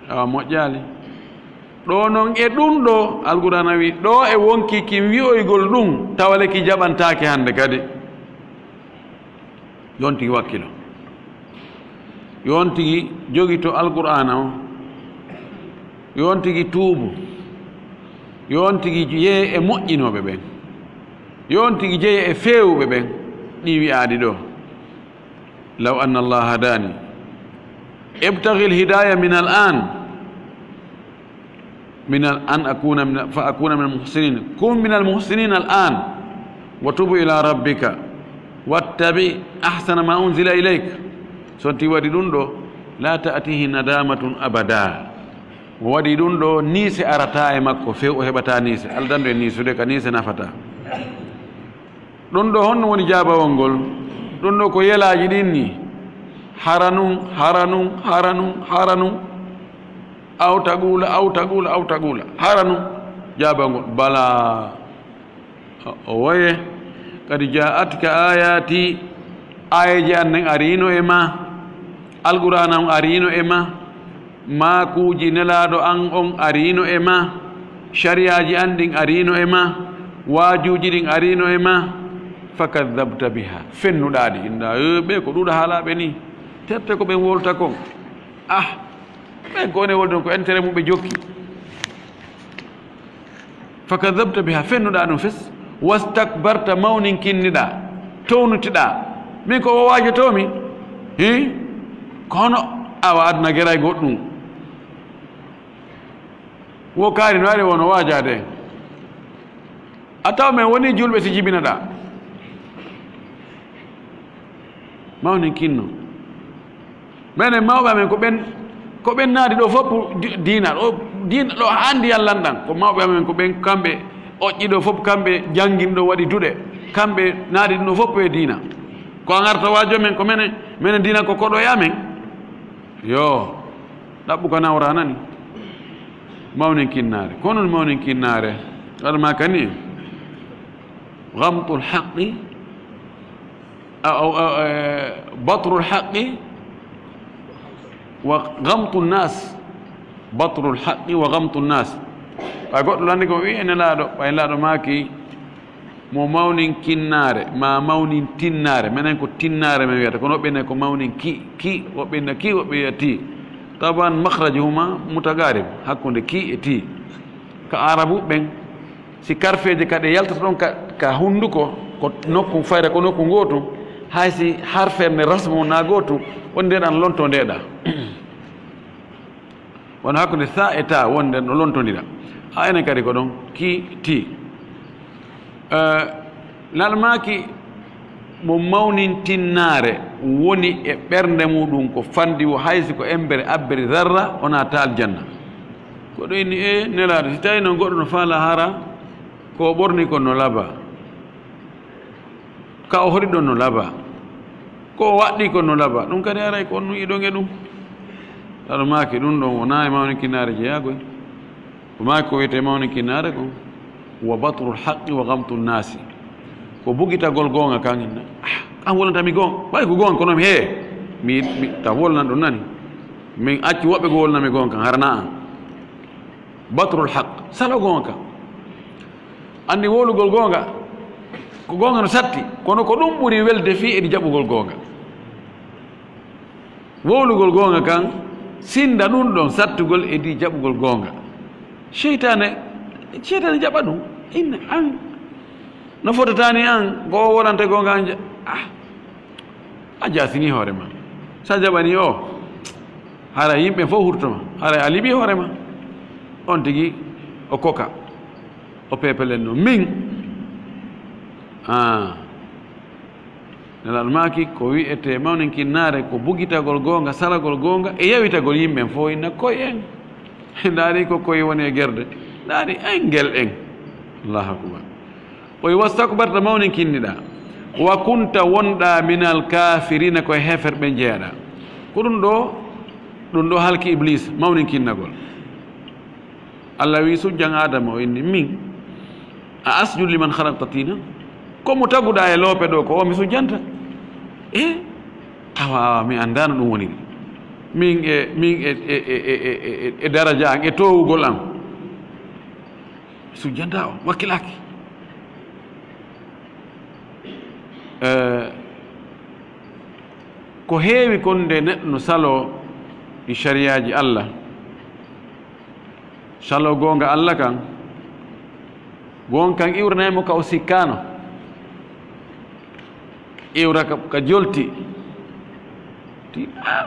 Awa moƴƴaali. Ɗo non e ɗum ɗo, Alqur'aana wi, ɗo e wonki kin wi'oygol ɗum, tawale ki jaɓantaake hannde kadi. Yo on tigi wakkilo. Yo on tigi jogito Alqur'aana o. Yo on tigi tuubu. Yo on tigi jeye e moƴƴinooɓe ɓen. Yo on tigi jeye e feewuɓe ɓen. Ɗi wi'aɗi ɗo. Law anna Allah hadani. Ibtaghi al-hidaya min al-an. Min al-, an akuna min, fa akuna min al-muhsinin. Kun min al-muhsinin al-an. Wa tubu ila rabbika. Wattabi ahsana ma unzila ilayk. So on tigi waɗi ɗum ɗo, la ta'tihi nadamatun abada. Mo waɗi ɗum ɗo, niise arata e makko, few o heɓata niise. Aldandu e niisude ka niise nafata. Ɗum ɗo honno woni jaabawol ngol? Ɗum ɗo ko yelaaji ɗin ni. Hara nun, hara nun, hara nun, hara nun. Aw taqula, aw taqula, aw taqula. Hara nun. Jaabawol ngol. Bala. O, o woye. Kadi ja'atka ayati. Aayeeji an nen ariino e ma. Alqur'aana on ariino e ma. Maakuuji Nelaaɗo an on ariino e ma, sariyaaji an ɗin ariino e ma, waajuuji ɗin ariino e ma, fakadabta biha, fennuɗaa ɗi, inɗa, "Eh, ɓe ko ɗuuɗa haalaaɓe ni, terte ko ɓen wolta kon. Ah, ɓen ko ene wolde on ko intérêt mum ɓe jokki." Fakadabta biha, fennuɗaa ɗum fes. Wastakbarta, mawninkinniɗaa, townitiɗaa. Min ko o waajotoomi? Hi? Kono awa aduna geray goɗɗum. Wo kaari no ari wono waajaade. A tawa men woni julɓe si jibinaɗaa. Mawninkinno. Menen mawɓe amen ko ɓen, ko ɓen naadi ɗo fof di-, diina. Ɗo diina ɗo anndi yallan ɗan. Ko mawɓe amen ko ɓen kamɓe oƴƴi ɗo fof, kamɓe janngin ɗo waɗi duɗe. Kamɓe naadi ɗum ɗo fof e diina. Ko an arta waajo men ko menen, menen diina ko koɗo e amen. Yo, ɗaɓɓu ka nawra nani. Mawninkinnaare. Ko non mawninkinnaare? Alma kani. Gamtul haqqi, a, a, a, e, batrul haqqi wa gamtu nas. Batrul haqqi wa gamtu nas. Ɓay goɗɗo lanndi ko wi e Nelaaɗo, ɓay Nelaaɗo maaki, mo mawninkinnaare, ma mawnintinnaare, menen ko tinnaare men wiyata, kono woɓɓe ne ko mawnin ki, ki, woɓɓe ne ki, woɓɓe wiya ti. Taban makhrajuhuma mutaqarib, hakkunde ki e ti. Ka Arabu ɓen, si karfeeje kadi yaltata ɗon ka, ka hunnduko, ko nokku fayre, ko nokku ngootu, hay si harfere nde rasmu na gootu, woni nde ɗan lonto nde ɗa. Wano hakkunde sa e ta wonde no lontondira. Ha enen kadi ko ɗon ki ti. Eh, Nelaaɗo maaki mo mawnintinnaare woni e ɓernde muɗum ko fanndi wo hay si ko embere abbere zarra wona ta aljanna. Ko ɗo inni e Nelaaɗo, si tawi noon goɗɗo no faala hara ko o ɓorni ko no laba. Ka o hoɗi ɗon no laba. Ko o waɗɗi kon no laba. Ɗum kadi aray ko on nuyi ɗon e ɗum. Aɗa maaki ɗum ɗon wonaa e mawninkinaare jeyaa koy. Ko maaki ko wiyetee mawninkinaare kon. Wa batrul haqqi wa gamtu naasi. Ko bugitagol goonga kan. Ah, an wolanta mi goonga. Ɓay ko goonga kono mi hee. Mi, mi, ta wolnan ɗum nani. Min acci woɓɓe ko wolnami goonga kan harana an. Batrul haq. Salo goonga kan. Anndi wowlugol goonga, ko goonga no satti, kono ko ɗum ɓuri welde fii edi jaɓugol goonga. Wowlugol goonga kan, sinnda ɗum ɗon sattugol edi jaɓugol goonga. Seytaane, seytaane jaɓa ɗum. Inna an, no fotataani an, ko o wolante goonga an ja-, ah. A jaasini hoore ma. Sa jaɓani o, hara yimɓe fof hurto ma. Hara a liɓi hoore ma. On tigi o koka. O pepelen no min. Ah. Nelal maaki ko wi'ete mawninkinnaare ko bugitagol goonga, salagol goonga, e yawitagol yimɓe fof inna koy en. Ndaari ko koy woni e gerde. Ndaari en ngel en. Allahu akbar. O wi wastakbarta mawninkinniɗa. Wa kunta wonɗa minal kafirina ko e heeferɓe jeyaɗa. Ko ɗum ɗo, ɗum ɗo halki Iblis, mawninkinnagol. Allah wi sujjan Adama o inni min. A asjudu liman khalaqta tina? Ko mo taguɗa e loope ɗo ko o mi sujjanta? E? Awa, awa, mi anndano ɗum woniri. Min e, min e, e, e, e, e, e daraja an, e towugol an. Sujjanta o, wakkilaaki. Eh, ko heewi kon nde neɗɗo no saloo e sariyaaji Allah. Saloo goonga Allah kan, goonga kan iwranay mo ka o sikkaano. Iwra ka, ka jolti. Ti, ah,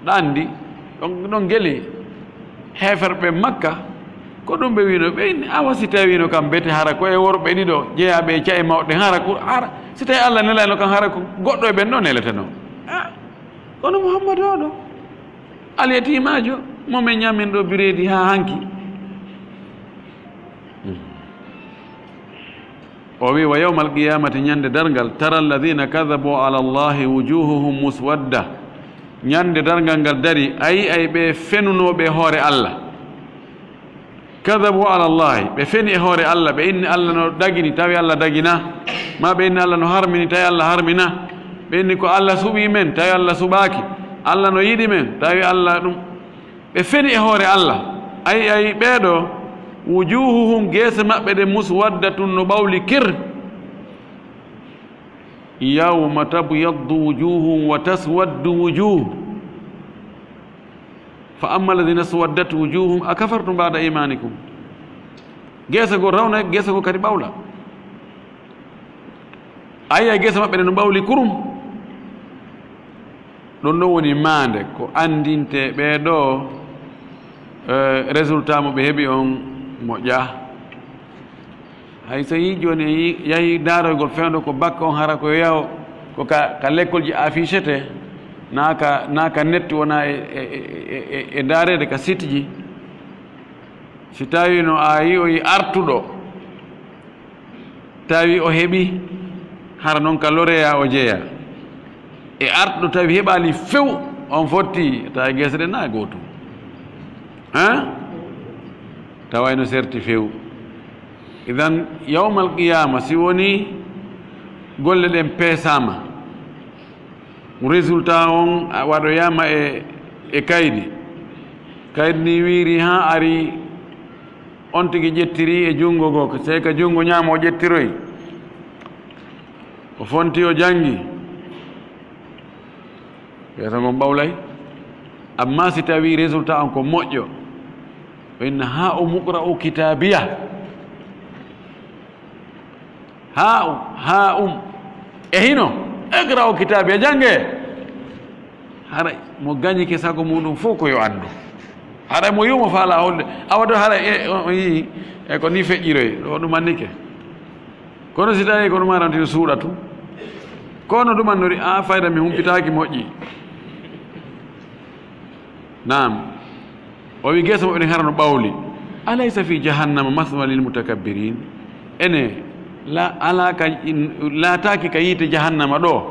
ɗa anndi, ɗon, ɗon geli heeferɓe Makka, ko ɗum ɓe wino, ɓe inni, awa si tawino kam bete hara ko e worɓe ɗiɗo jeyaaɓe e ca'e mawɗe, hara ko, hara, si tawi Allah nelayno kam, hara ko goɗɗo e ɓen ɗo neleteno. Ah, kono Muhammadu oɗo, alyatimajo, mo men ñamin ɗo bireedi haa hanki. O wi, wa yawmal qiyamati, ñande darngal, tara alladhina kadhabu ala Allahi wujuhuhum muswadda. Ñande darngal ngal dari, a yi'ay ɓe fenunooɓe e hoore Allah. Kadhabu ala Allahi, ɓe feni e hoore Allah, ɓe inni Allah no dagini, tawi Allah dagina. Ma ɓe inni Allah no harmini, tawi Allah harmina. Ɓe inni ko Allah suɓi men, tawi Allah suɓaaki. Allah no yiɗi men, tawi Allah ɗum. Ɓe feni e hoore Allah. Ay, ay, ɓee ɗoo, wujuhuhum, geese maɓɓe ɗe, muswaddatun, no ɓawli kir. Yawma tabyaddu wujuhun wa taswaddu wujuh. Fa amma alladhina swaddat wujuhum akafartum ba'da imanikum. Geese goo rawna, geese goo kadi ɓawla. A yi'ay geese maɓɓe ɗe no ɓawli kurum. Ɗum ɗon woni maande ko anndintee ɓee ɗoo, eh, résultat mo ɓe heɓi on moƴƴaa. Hay so yii jooni en yii, yahi daaroygol fewndo ko bakka on, hara ko yo yaho ko ka, ka lekkolji affichete, naa ka, naa ka netti, wona e, e, e, e, e ndaareede ka sitji. Si tawi no a yi'oyi artuɗo, tawi o heɓi, hara noon ka loreya o jeya. E artuɗo tawi heɓaali few, on fotti, tawi gese ɗe na gootum. Hein? Tawayno serti few. Idan, yawmal qiyama, si woni golle ɗen peesama, résultat on a waɗoyama e, e kaydi. Kaydi ni wiiri ha ari, on tigi ƴettiri e junngo goo, sey ka junngo ñaamo o ƴettiroyi. O fonti, o janngi. Yeeso ngon ɓawlay. Amma si tawi résultat on ko moƴƴo, o inna, "Ha umu iqra'u kitabiya." Ha um, ha um. E hino, "Iqra'u kitabiya, jannge." Haray mo gañike sago muɗum fof ko yo anndu. Haray mo yumo faala holde. Awa ɗo haray e, o, o yii, e ko ni feƴƴiroy. Ɗo ɗum annike. Kono si tawi ko ɗum arantino suuɗa tun. Kono ɗum annori, a fayda mi humpitaaki moƴƴi. Naam. O wi geese maɓɓe ɗen hara no ɓawli. "Alaysa fi jahannama maswa lil mutakabbirin?" Ene, la, ala ka, in, laataaki ka yiite jahannama ɗo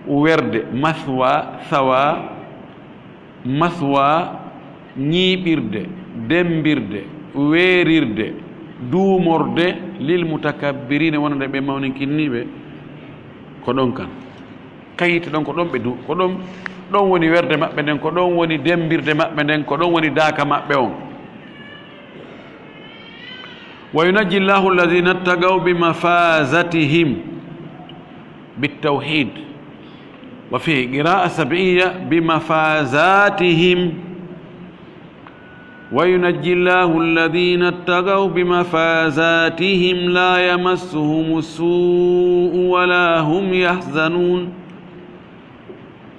werde, maswa, sawa, maswa, ñiiɓirde, demmbirde, weerirde, duumorde, lil mutakabbirina, wonande ɓe mawninkinniiɓe, ko ɗon kan. Kayitte ɗon ko ɗon ɓe du-, ko ɗon, ɗon woni werde maɓɓe nden, ko ɗon woni demmbirde maɓɓe nden, ko ɗon woni daaka maɓɓe on. "Wa yunajji Allahu alladhina ittaqaw bi mafazatihim," bit tawhid. Wa fi qira'a sab'iyya, "bi mafazatihim." "Wa yunajji Allahu alladhina ittaqaw bi mafazatihim la yamassuhumu su'u wa la hum yahzanun."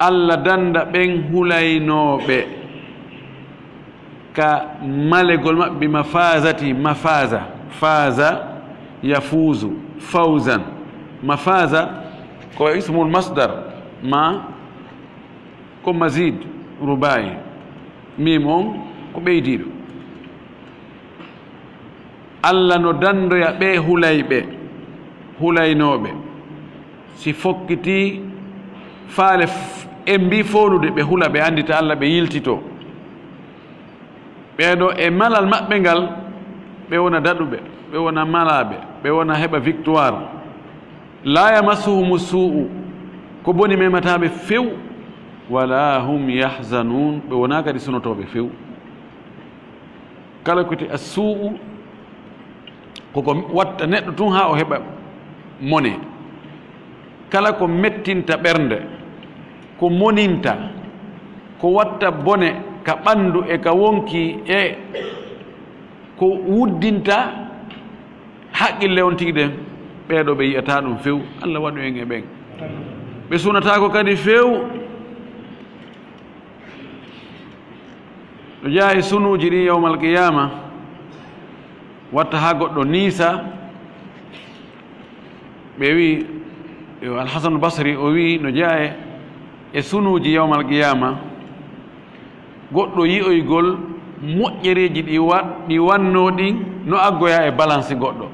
Allah dannda ɓen hulaynooɓe ka malegol maɓɓe, mafazati, mafaza, faza, yafuzu, fawzan. Mafaza ko ismul masdar, ma ko mazid rubai. Mim on ko ɓeydiiɗo. Allah no danndoya ɓe hulayɓe, hulaynooɓe. Si fokkitii faale f-, en mbii foolude, ɓe hula, ɓe anndita Allah, ɓe yiltitoo. Ɓee ɗoo e malal maɓɓe ngal, ɓe wona daɗuɓe, ɓe wona malaaɓe, ɓe wona heɓa victoire. "La yamassuhumu su'u," ko boni memataa ɓe few. "Wa la hum yahzanun," ɓe wonaa kadi sunotooɓe few. Kala ko wiyetee assuu'u, ko ko watta neɗɗo tun haa o heɓa mone. Kala ko mettinta ɓernde, ko moninta, ko watta bone ka ɓanndu e ka wonkii e ko wuddinta haqqille on tigi ɗen, ɓee ɗoo ɓe yi'ataa ɗum few. Allah waɗu en e ɓen. Ɓe sunataako kadi few. No jeyaa e sunuuji ɗin yawmal qiyaama, watta haa goɗɗo niisa. Ɓe wi'i, yo Alhasanul Basri, o wi'i, no jeyaa e, e sunuuji yawmal qiyaama, goɗɗo yi'oygol moƴƴereeji ɗi wa-, ɗi wannoo ɗin, no aggoyaa e balansi goɗɗo.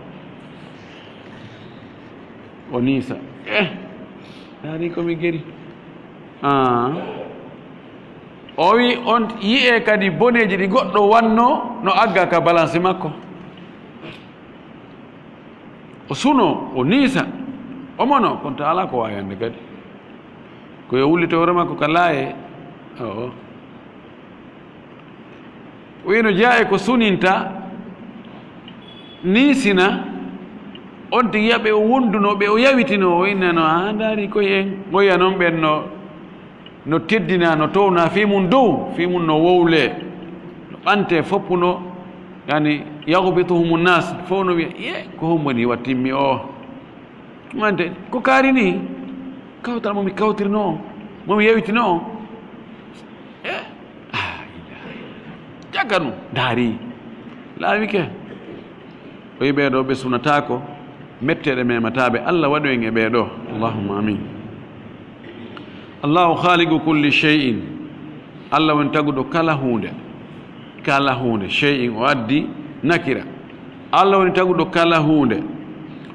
O niisa. Eh, ndaari ko mi geri. Ah. O wi on yi'e kadi boneeji ɗi goɗɗo wanno no agga ka balansi makko. O suno, o niisa, o mono, kono ta alaa ko waawi hannde kadi. Ko yo wullito hoore makko ka laaye. Oo. Wino jeyaa e ko suninta, niisina, on tigi yiya ɓe o wondunoo, ɓe o yawitinoo, o innano, "Haa ndaari koye en." Ngoya noon ɓen no, no teddinaa, no townaa, fii mum dow, fii mum no wowlee, no ɓantee, foppu no, yani, yaghbituhumu nnaas, fof no wiya, "Ye, ko hombo ni wattimmi o?" Wante, ko kaari ni, kawtal mo mi kawtirnoo, mo mi yawitinoo. Eh, ah, ila. Jagga ɗum, ndaari. Laawi ke. O yi ɓee ɗoo ɓe sunataako, metteɗe memataa ɓe. Allah waɗu en e ɓee ɗoo. Allahumma amin. Allahu khaliqu kulli shay'in. Allah woni taguɗo kala huunde. Kala huunde. Shay'in o addi nakira. Allah woni taguɗo kala huunde.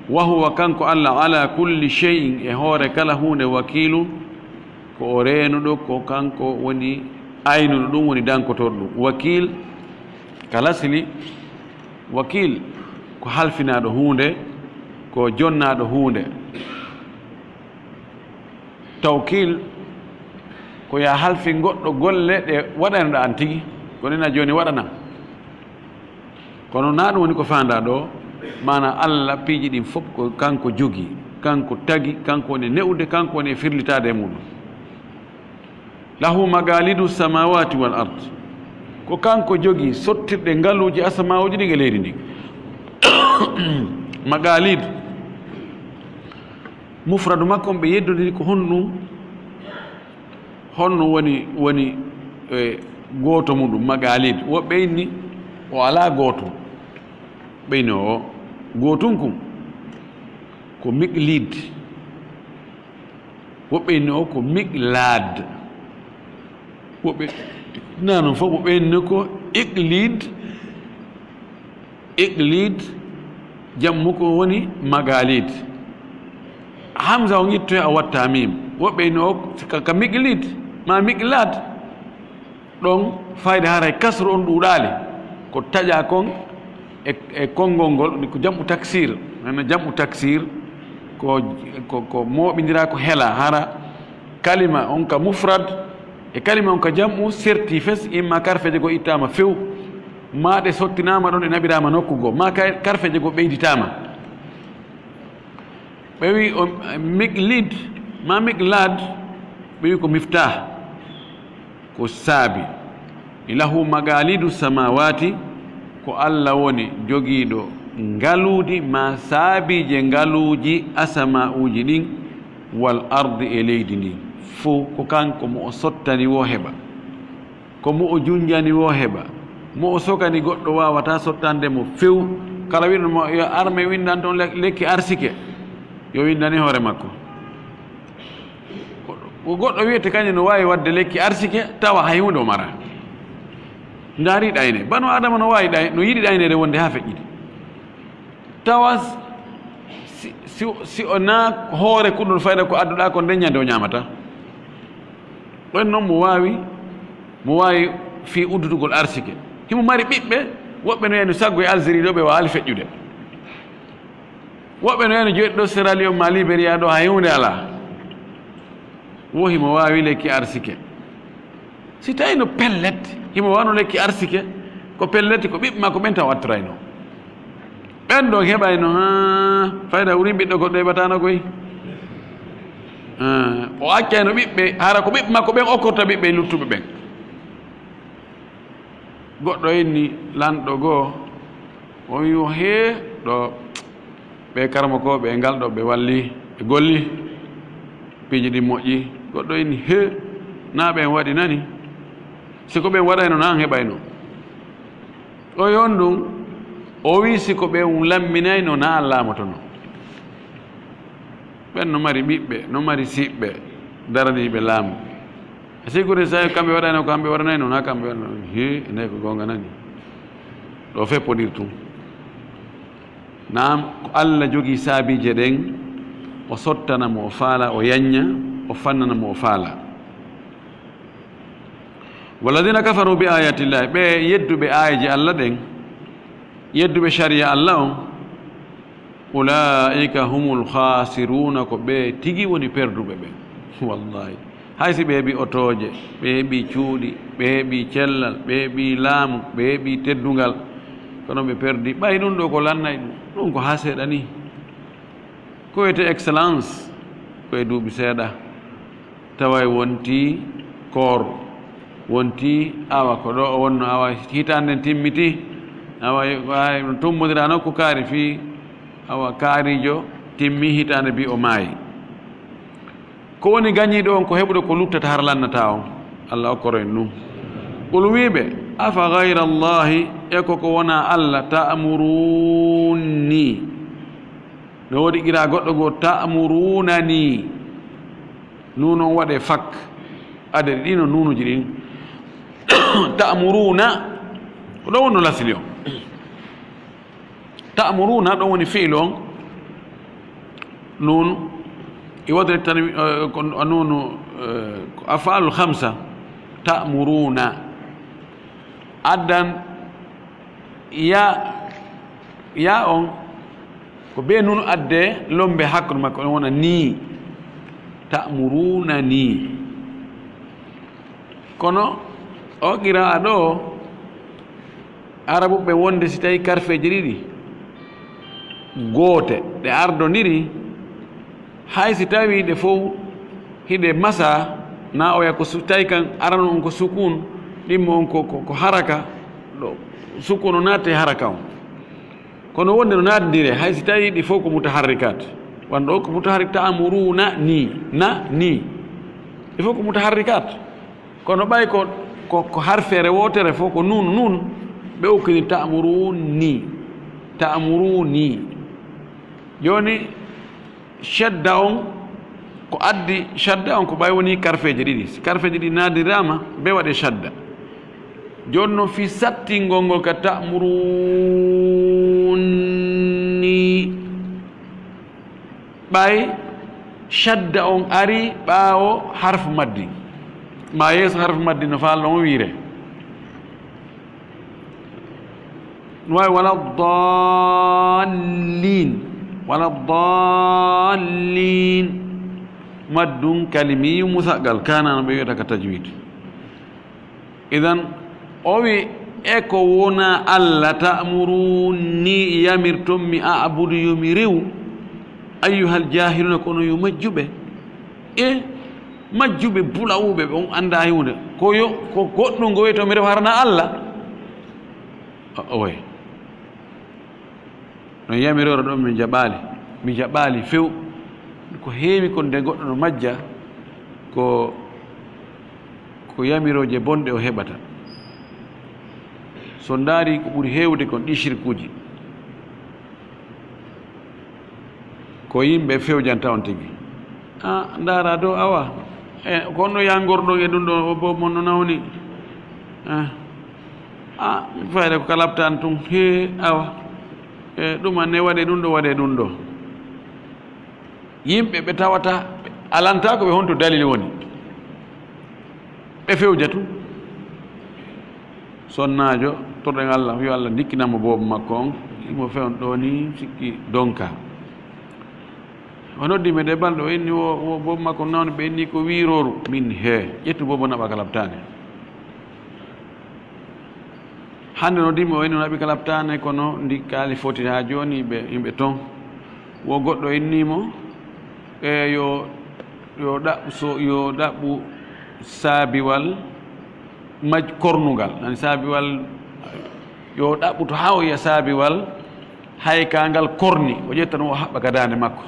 Wa huwa, kanko Allah, ala kulli shay'in, e hoore kala huunde, wakiilun, ko o reenuɗo, ko kanko woni aynuɗo ɗum, woni dankotorɗo ɗum. Wakiil, ka lasli, wakiil ko halfinaaɗo huunde, ko jonnaaɗo huunde. Tawkiil ko yo a halfin goɗɗo golle ɗe waɗanoɗa an tigi, ko nena jooni waɗanam. Kono na ɗum woni ko faandaa ɗo, maana Allah piiji ɗin fof ko kanko jogi, kanko tagi, kanko woni e ne'ude, kanko woni e firlitaade e muɗum. Lahu magalidu samawati wal ard. Ko kanko jogi sottirɗe ngaluuji asamaaji ɗin e leydi ndin. Magalid, mufradu makko on ɓe yeddondiri ko honɗum? Honno woni, woni, e, gooto muɗum, magalid? Woɓɓe inni o alaa gootum. Ɓe inni o gootum kun ko miqlid. Woɓɓe inni o ko miqlad. Woɓɓe na non fof, woɓɓe inni ko iqlid. Iqlid, jammu ko woni magalid. Hamza on ittoya, a watta mim. Woɓɓe inni o ka, ka miqlid, ma miqlad. Ɗon fayda haray kasru on ɗuuɗaali. Ko taƴa kon e, e konngol ngol, ko jam'u taksir. Nana jam'u taksir, ko, ko, ko mooɓindira, ko hela. Hara kalima on ka mufrad e kalima on ka jam'u serti fes, imma karfeeje goo ittaama few, ma ɗe sottinaama ɗon, ɗe naɓiraama nokku goo, ma kay karfeeje goo ɓeyditaama. Ɓe wi o miqlid, ma miqlad, ɓe wi ko miftah, ko saabi. Lahu magalidu samawati, ko Allah woni jogiiɗo ngaluudi ma saabiije ngaluuji asama'uuji ɗin, wal ardi, e leydi ndin fow, ko kanko mo o sottani woo heɓa. Ko mo o junjani woo heɓa, mo o sokani goɗɗo waawataa sottande mo few. Kala wiɗo mo yo arme windan toon le-, lekki arsike, yo windani hoore makko. Ko goɗɗo wiyete kañum no waawi waɗde lekki arsike, tawa hay huunde o mara. Ndaari ɗayne. Banu Aadama no waawi ɗay-, no yiɗi ɗayneede wonde haa feƴƴiti. Tawa si, si, si o naa hoore kuɗol fayda ko adduɗaa ko nden ñande o ñaamata. Ɗon noon mo waawi, mo waawi fii uddutugol arsike. Himo mari ɓiɓɓe, woɓɓe no yani saggo e Algérie ɗo ɓe waawaali feƴƴude. Woɓɓe no yani jooɗi ɗo Sierra Leone ma Liberia ɗo hay huunde alaa. Wo himo waawi lekki arsike. Si tawi no pellet, himo wano lekki arsike, ko pellet, ko ɓiɓɓe makko ɓen taw attorayno. Ɓen ɗon heɓayno, haa, fayda wurin ɓiɗɗo goɗɗo heɓataano koy. Haa, o accayno ɓiɓɓe, hara ko ɓiɓɓe makko ɓen okkorta ɓiɓɓe luttuɓe ɓen. Goɗɗo inni lanɗo goo, o wi mo, "Hee, ɗo ɓe karamokooɓe e ngal ɗo ɓe walli, ɓe golli, piiji ɗin moƴƴi." Goɗɗo inni, "Hee, naa ɓen waɗi nani? Si ko ɓen waɗayno, naa an heɓayno." O yon ɗum, o wi, "Si ko ɓen lamminayno, naa an laamotono." Ɓen no mari ɓiɓɓe, no mari siɓɓe daraniiɓe laamu. E sigude so kamɓe waɗayno ko kamɓe waɗanayno, na kamɓe waɗanayno. He, ndey ko goonga nani. Ɗo feppodir tun. Naam, ko Allah jogii saabiije ɗen, o sottana mo o faala, o yañña, o fannana mo o faala. Walladina kafaru bi ayatillahi, ɓe yedduɓe aayeeje Allah ɗen, yedduɓe shari'a Allah on, ulaika humul khasiruna, ko ɓe tigi woni perduɓe ɓen. Wallahi, hay si ɓe heɓi otooje, ɓe heɓi cuuɗi, ɓe heɓi cellal, ɓe heɓi laamu, ɓe heɓi teddungal, kono ɓe perdi. Ɓay ɗum ɗo ko lannay ɗum, ɗum ko haa seeɗa ni. Ko wiyetee excellence, ko e duuɓi seeɗa. Tawa wonti koor, wonti awa ko ɗo o wonno, awa hitaande nden timmiti, awa, awa no tummodira nokku kaari fii, awa kaarijo timmi hitaande bi o maayi. Ko woni gañiiɗo on ko heɓuɗo ko luttata har lannata on? Allah okkoro en ɗum. Qul wiiɓe, afa ghayra Allahi, e ko ko wona Allah, ta'muruni, No woodi qira goɗɗo goo, ta'murunani. Nuun on waɗe fak. Adadi ɗi no nuunuji ɗin. Ta'muruna. Ko ɗon woni no lasli on. Ta'muruna, ɗon woni fi'lu on. Nuun. I wodere tan, eh, ko a nuunu, eh, ko af'alul khamsa. Ta'muruna. Addan ya, ya on, ko be nuun adde lombe hakkunde makko, on wona ni. Ta'muruna ni. Kono o qira'a ɗo, Arabuɓe wonde si tawi karfeeje ɗiɗi goote ɗe ardondiri, hay si tawi ɗe fow hiɗe masa, na oya ko su-, tawi kan arano on ko sukun, ɗimmo on ko, ko, ko haraka, ɗo sukun o naate haraka on. Kono wonde no naatindire, hay si tawi ɗi fow ko mutaharrikat. Wano ɗo ko mutaharrik, ta'muruna ni, na, ni. Ɗi fow ko mutaharrikat. Kono ɓay ko, ko, ko harfeere wootere fof ko nuun, nuun, ɓe ukkini ta'muruni, ta'muruni. Jooni, shadda on, ko addi shadda on ko ɓay woni karfeeje ɗiɗi. Si karfeeje ɗiɗi naatindiraama, ɓe waɗe shadda. Jooni noon fii sattingol ngol ka ta'muruni. Ɓay shadda on ari ɓaawo harfu maddi, ma yeeso harfu maddi no faalno on wiire. No waawi wala dallin, wala dallin. Maddun kalimiyu musaqqal, kana no ɓe wi'ata ka tajwid. Idan, o wi, e ko wona Alla ta'muruni yamirton mi a'budu yo mi rewu, ayyuhal jahiluna, kono yo majjuɓe. E majjuɓe bulawuɓe, ɓe on annda huunde. Ko yo, ko goɗɗum ngo wiyetoo mi rewa harana Alla? O-, oye. No yamiroore ɗon mi jaɓaali, mi jaɓaali few. Ko heewi kon nde goɗɗo no majja, ko, ko yamirooje bonɗe o heɓata. So ndaari ko ɓuri heewde kon ɗi shirkuuji. Ko yimɓe fewjanta on tigi. A, ndaara dow, awa. E, ko honno yangorɗon e ɗum ɗo, o bo mon no nawni. A, a, mi fayda ko ka laptaan tun. He, awa. E, ɗum anne waɗe ɗum ɗo, waɗe ɗum ɗo. Yimɓe ɓe tawata, ɓe alanta ko ɓe honto dalil woni. Ɓe fewja tun. Sonnaajo, torɗen Allah, yo Allah ndikkinan mo boobo makko on, himo fewn ɗoo ni, sikki donka. O noddi mi de balɗe, o inni wo, wo boobo makko nawni, ɓe inni ko wiirooru. Min he, ƴettu boobo naɓa ka laptaane. Hannde noddi mi, o inni o naɓi ka laptaane, kono ndi kaali foti haa jooni ɓe, yimɓe ton. Wo goɗɗo inni mo, e yo, yo ɗaɓɓu so, yo ɗaɓɓu saabiwal maj-, kornugal. Nani saabiwal, yo ɗaɓɓu to haa o yiya saabiwal, hay ka ngal korni, o ƴetta ɗum o haɓɓa ka daande makko.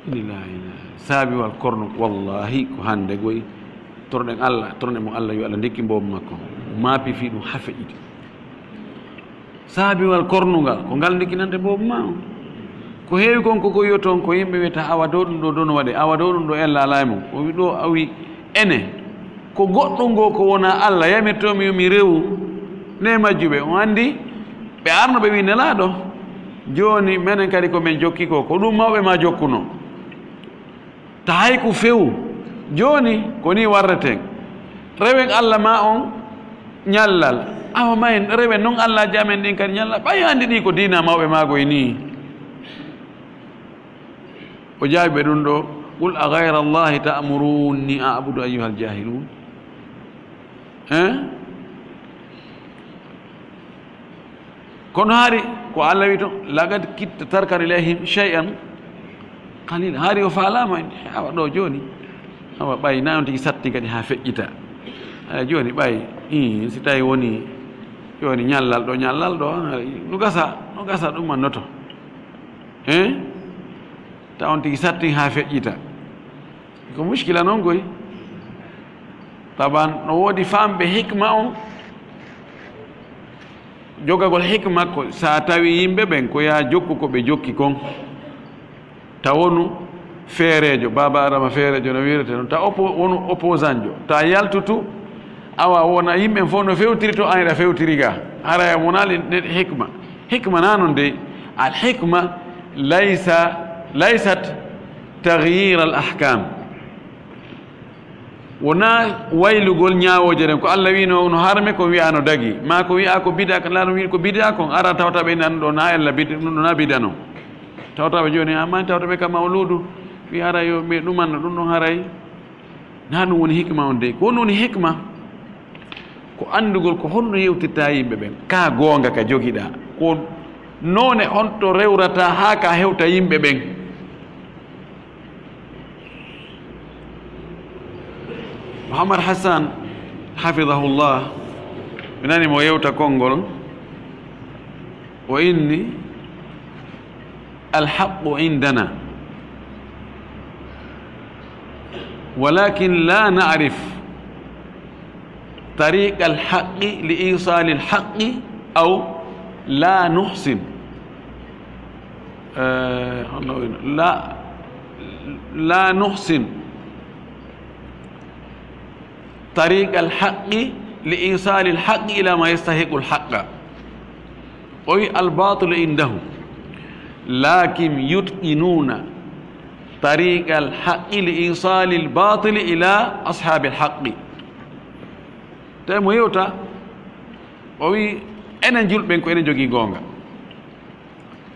Ina lillahi, ina ilaihi. Saabiwal kornu, wallahi ko hannde goy. Torɗen Allah, torɗen mo Allah, yo Allah ndikki boobo makko. Maapi fii ɗum haa feƴƴiti. Saabiwal kornungal, ko ngal ndikkinante boobo maa on. Ko heewi kon ko, ko yo ton, ko yimɓe wiyata, "Awa dow ɗum ɗo, dow no waɗe, awa dow ɗum ɗo, en laalay mo." O wi ɗo, a wi, ene, ko goɗɗum ngo ko wona Allah, yamirtoo mi yo mi rewu, ne majjuɓe. On anndi, ɓe arno ɓe wi Nelaaɗo. Jooni, menen kadi ko men jokki ko, ko ɗum mawɓe maa jokkuno. Ta hay ko fewu. Jooni, ko nii warreten. Rewen Allah maa on ñallal. Awa ma en rewen non Allaaji amen ɗin kadi ñallal. Ɓay anndi ɗi ko diina mawɓe maago e nii. O jaabi ɓe ɗum ɗo, "Qul a ghayra Allahi ta'muruni a'budu ayyuhal jahilun." Hein? Kono hari ko Allah wi to, "Laqad kitta tarkan ilayhim shay'an qalila." Hari o faalaama, awa ɗo jooni. Awa ɓay na on tigi satti kadi haa feƴƴita. Aya jooni ɓay, ii, si tawi woni jooni ñallal ɗo, ñallal ɗo, no gasa, no gasa ɗum annoto. Hein? Ta on tigi satti haa feƴƴita. Ko muskila non koy. Taban no woodi famɓe hikma on. Jogagol hikma ko sa tawi yimɓe ɓen ko yaa jokku ko ɓe jokki kon. Ta wonu feereejo, Baaba Adama feereejo no wiirete noon, ta oppo-, wonu opposant jo, ta yaltutu, awa wona yimɓe fof no fewtiri to, an eɗa fewtiri ga. Hara wonali nde hikma. Hikma na noon dey. Al hikma laysa, laysat taghyir al ahkam. Wona waylugol ñaawooje ɗen, ko Allah wiino no harme, ko wi'a no dagi, ma ko wi'a ko bida, ko Allah wiino ko bida, kon ara tawta ɓe nan ɗo na ella bid-, ɗum ɗo na bida non. Tawta ɓe jooni, amma tawta ɓe ka mawludu, wi ara yo ɓe ɗumanno ɗum ɗon haray. Na ɗum woni hikma on dey. Ko honno woni hikma? Ko anndugol ko honno yewtirta yimɓe ɓen. Ka goonga ka jogiɗa. Ko noone honto rewrata haa ka hewta yimɓe ɓen. Muhammad Hassan, hafidahullah, mi nani mo yewta konngol, o inni, "Alhaqqu indana, walakin la na'rif tariqa alhaqqi li isali alhaqqi aw la nuhsin." Eh, honno woni? La, la nuhsin tariqa alhaqqi li isali alhaqqi ila ma yastahiqu alhaqqa. O wi, "Albatilu indahum, lakin yutqinuna tariqa alhaqqi li isali albatili ila ashabi alhaqqi." Tawi mo yewta, o wi, "Enen julɓe ɓen ko enen jogii goonga.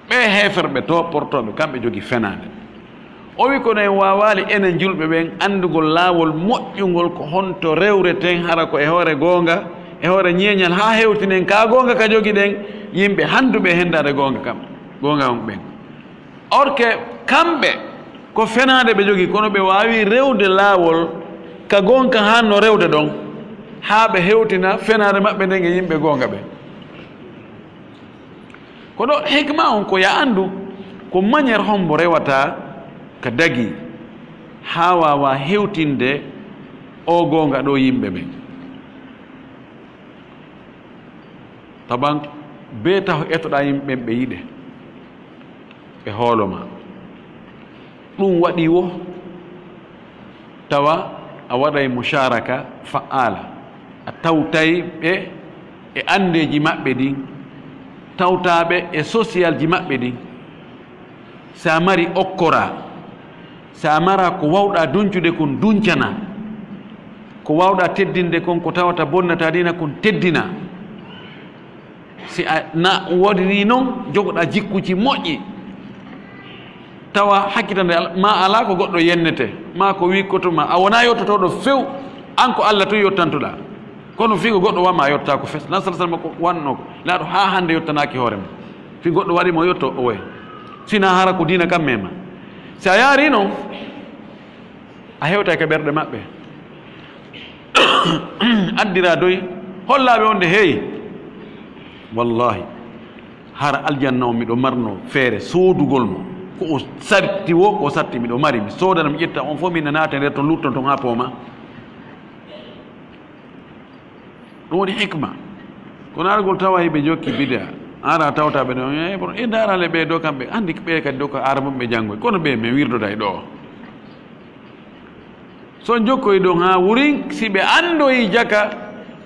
Ɓe heeferɓe to portooɓe, kamɓe jogii fenaande." O wi, "Kono en waawaali enen julɓe ɓen anndugol laawol moƴƴungol ko honto rewreten hara ko e hoore goonga, e hoore ñeeñal, haa hewtinen ka goonga ka jogiɗen yimɓe hannduɓe e henndaade goonga kam, goonga on ɓen. Or que kamɓe ko fenaande ɓe jogii, kono ɓe waawi rewde laawol ka goonga haa no rewde ɗon, haa ɓe hewtina fenaande maɓɓe nden e yimɓe goonga ɓen." Kono hikma on ko ya anndu ko manière hombo rewata ka dagi haa waawa hewtinde o goonga ɗo yimɓe ɓen. Taban bee taho etoɗa yimɓe ɓen ɓe yiɗe, ɓe hoolo ma. Ɗum waɗi wo tawa a waɗay musharaka fa'ala, a tawtay ɓe e anndeeji maɓɓe ɗin, tawtaa ɓe e sosiyalji maɓɓe ɗin. Si a mari okkora, si a mara ko wawɗa duncude kon duncana, ko wawɗa teddinde kon ko tawata bonnata dina kon teddina. Si a na woodiri noon, jogoɗa jikkuji moƴƴi, tawa hakkitande al-, ma alaa ko goɗɗo yennete, ma ko wikkoto ma, a wonaa yottotooɗo few, an ko Allah tun yottantoɗa. Kono fii ko goɗɗo wa ma yottaako fes. Nan sallallahu alaihi wasallam ko wanno ko, laaɗo haa hannde yottanaaki hoore mum. Fii goɗɗo waɗi mo yotto o woye. Sina hara ko diina kam mema. Si a yaari noon, a hewtay ka ɓerɗe maɓɓe. Addira doy, hollaaɓe wonde, hey, wallahi, hara aljanna on miɗo marno feere soodugol mo. Ko o sarti wo, ko o sarti miɗo mari, mi soodana, mi ƴetta on fof, min naata nder ton, lutton ton haa pooma. Ɗum woni hikma. Kono argol tawa hiɓe jokki bida, ara tawta ɓe ɗon, eh, bon, e ndaara le ɓe ɗo kamɓe, anndi ɓe kadi ɗo ko arabunɓe janngoy, kono ɓe min wirdoda e ɗo. So jokkoy ɗon haa wurin, si ɓe anndoyi jaka,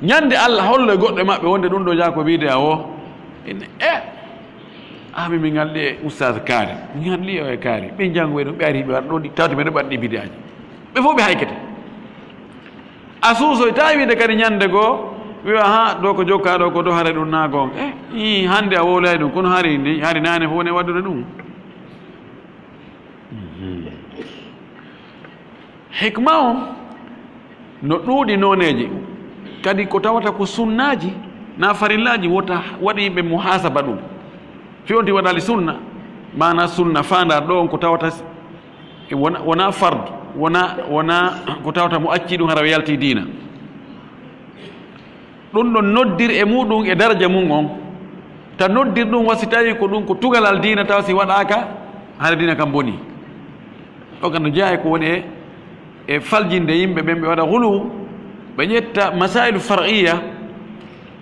ñande Allah hollo e goɗɗo e maɓɓe wonde ɗum ɗo jako bida o. Ene, eh, ah, min, min ngalɗi e Oustaz Kaari, min ngalɗi o e Kaari. Ɓe janngoy ɗon, ɓe ari, ɓe waɗa ɗon, ɗi tawti ɓe ɗo ɓaɗɗi bidaaji. Ɓe fof ɓe haykete. A suusoyta wiide kadi ñande goo, wiya, "Ha, ɗo ko jokka ɗo, ko ɗo hare ɗum na goonga." Eh, ii, hannde a wowlay ɗum, kono hari ndi, hari naane fof ne waɗdude ɗum. Mhm. Hikma on no ɗuuɗi nooneeji, kadi ko tawata ko sunnaaji, na farillaaji, wota waɗi yimɓe muhasaba ɗum. Fi on ti waɗali sunna, maana sunna faandaar ɗo on ko tawata E wona, wona fardu, wona, wona ko tawta mo acci ɗum hara o yalti diina. Ɗum ɗon noddir e muɗum e daraja mum on. Ta noddir ɗum wasi tawi ko ɗum ko tugalal diina, tawa si waɗaaka, hara diina kam boni. O kan no jeyaa e ko woni e, e faljinde yimɓe ɓen ɓe waɗa hulu, ɓe ƴetta masailu far'iyya,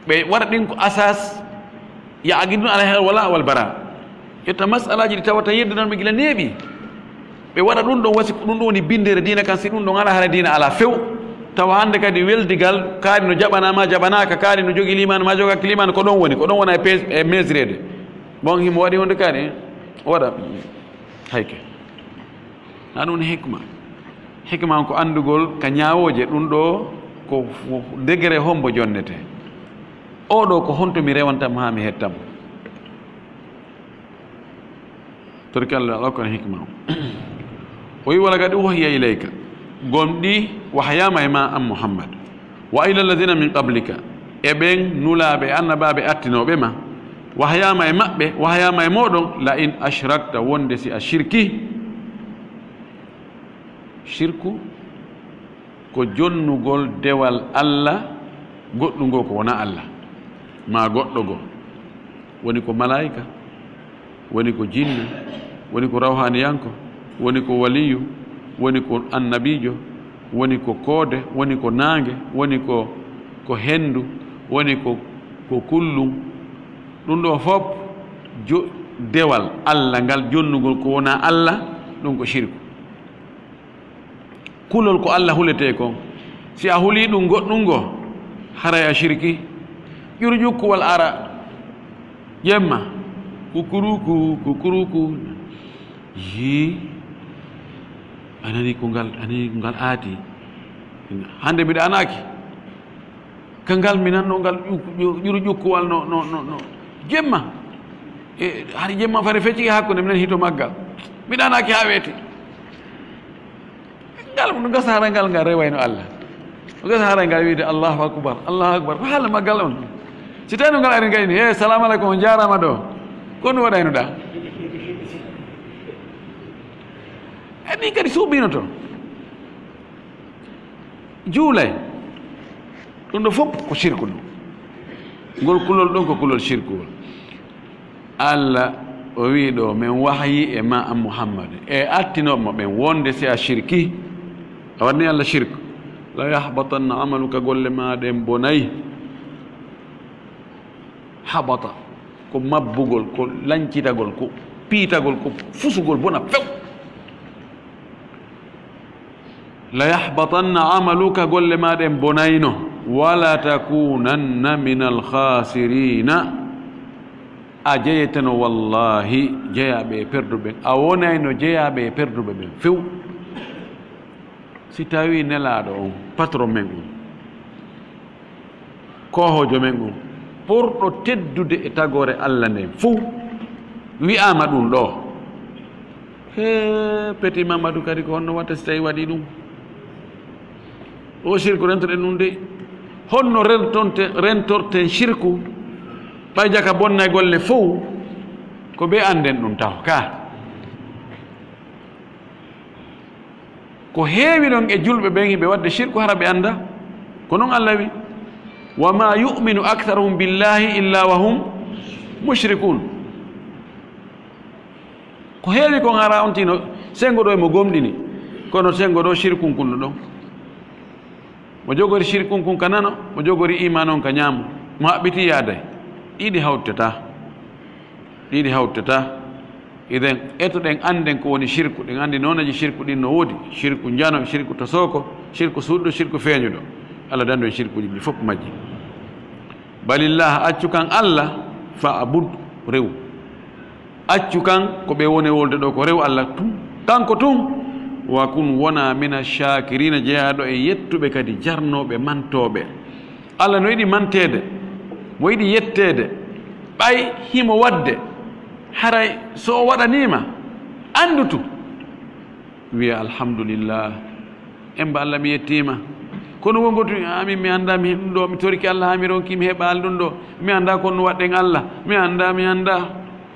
ɓe waɗa ɗin ko asas, ya agidun ala hel wala wal bara. Ƴetta masalaaji ɗi tawata yeddunan ɓe gila neeɓi. Ɓe waɗa ɗum ɗon wasi ko ɗum ɗum woni binndere diina kan, si ɗum ɗon alaa, hara diina alaa few. Tawa hannde kadi weldigal, kaari no jaɓanaa ma jaɓanaaka, kaari no jogii liimaanu ma jogaaki liimaanu, ko ɗon woni, ko ɗon wona e pes-, e mesreede. Bon, himo waɗi hunde kaari, waɗa hayke. Na ɗum woni hikma. Hikma on ko anndugol ka ñaawooje, ɗum ɗo ko f-, degré hombo jonnete. Oo ɗo ko honto mi rewanta mo haa mi hetta mo. Torki Allah, Allah ko hikma o. O wi, "Wala kadi uhiya ilayka." Gomɗi wahayaama e ma an Muhammad. "Wa ila alladhina min qablika." E ɓen nulaaɓe, annabaaɓe attinooɓe ma. Wahayaama e maɓɓe, wahayaama e mooɗon, "La in ashrakta," wonde si a shirki. Shirku ko jonnugol dewal Alla goɗɗungol ko wonaa Alla, maa goɗɗo goo. Woni ko malaa'ika, woni ko jinne, woni ko rawhaaniyanko, woni ko waliyu, woni ko annabiijo, woni ko koode, woni ko naange, woni ko, ko henndu, woni ko, ko kullum. Ɗum ɗoo fof jo-, dewal Alla ngal jonnugol ko wonaa Alla, ɗum ko shirku. Kulol ko Alla huletee kon. Si a hulii ɗum goɗɗum goo, haray a shirki. Ƴuru ƴukkuwal ara, jemma, kukuruku, kukuruku. Yii, a nanii ko ngal, a nanii ko ngal aati. Hannde mi ɗaanaaki. Ka ngal mi nanno ngal ƴu-, ƴu-, ƴuru ƴukkuwal no, no, no, no. Jemma. E, hari jemma fare feccike hakkunde, minen hito maggal. Mi ɗaanaaki haa weeti. Ngal, no gasa haray ngal, ngal rewayno Alla. No gasa haray ngal wiide, "Allahu akbar, Allahu akbar." Ko haala maggal on. Si tawi no ngal ari ngal ni, "Eh, salamu aleykum, on jaaraama ɗo." Ko no waɗayno ɗa? E ɗin kadi suuɓino to. Juulay. Ɗum ɗo fof ko shirku ɗum. Ngol kulol ɗon ko kulol shirkuwol. Alla o wii ɗo, "Men wahayi e ma an Muhammad, e attinooɓe ma ɓen, wonde si a shirki, a waɗani Alla shirku, la yahbatanna amaluka, golle ma ɗen bonay." Habata, ko mabbugol, ko lancitagol, ko piitagol, ko fusugol, bona few. "La yahbatanna amaluka", golle ma ɗen bonayno. "Wala takunanna minal khasirina", a jeyeteno wallahi jeyaaɓe e perduɓe ɓen, a wonayno jeyaaɓe e perduɓe ɓen few. Si tawi Nelaaɗo on, patron men on, koohoojo men on, ɓurɗo teddude e tagoore Alla nden fow, wi'aama ɗum ɗo. Hee, Petit Mamadou kadi ko honno watta si tawi waɗi ɗum? O shirku rentoɗen ɗum de. Honno rentonte-, rentorten shirku? Ɓay jaka bonna e golle fow, ko ɓe annden ɗum taw ka. Ko heewi ɗon e julɓe ɓen, hiɓe waɗde shirku hara ɓe annda. Ko non Alla wi, "Wa ma yu'minu aktharuhum billahi illa wa hum mushrikun." Ko heewi kon hara on tino, sengo ɗo e mo gomɗini, kono sengo ɗo shirkun kun no ɗon. Mo jogori shirkun kun ka nano, mo jogori iman on ka ñaamo, mo haɓɓiti yaaday. Ɗiɗi hawtata. Ɗiɗi hawtata. Idan, etoɗen annden ko woni shirku, ɗen anndi nooneeji shirku ɗin no woodi, shirku njano, shirku tosooko, shirku suuɗuɗo, shirku feeñuɗo. Alla dandu en shirkuuji ɗi fof majji. Balillah, accu kan Alla, fa abud, rew. Accu kan ko ɓe woni wolde ɗo ko rew Alla tun, kanko tun. Wa kun wona mina shakirina, jeyaaɗo e yettuɓe kadi jarnooɓe, mantooɓe. Alla no yiɗi manteede, mo yiɗi yetteede. Ɓay himo waɗde, haray so o waɗaniima, anndu tun, wiya, "Alhamdulillah, emba Alla, mi yettiima." Kono wongo tun, "Amin, mi annda, mi heɓi ɗum ɗo, mi toriki Alla haa mi ronki, mi heɓaali ɗum ɗo, mi annda ko no waɗɗen Alla, mi annda, mi annda."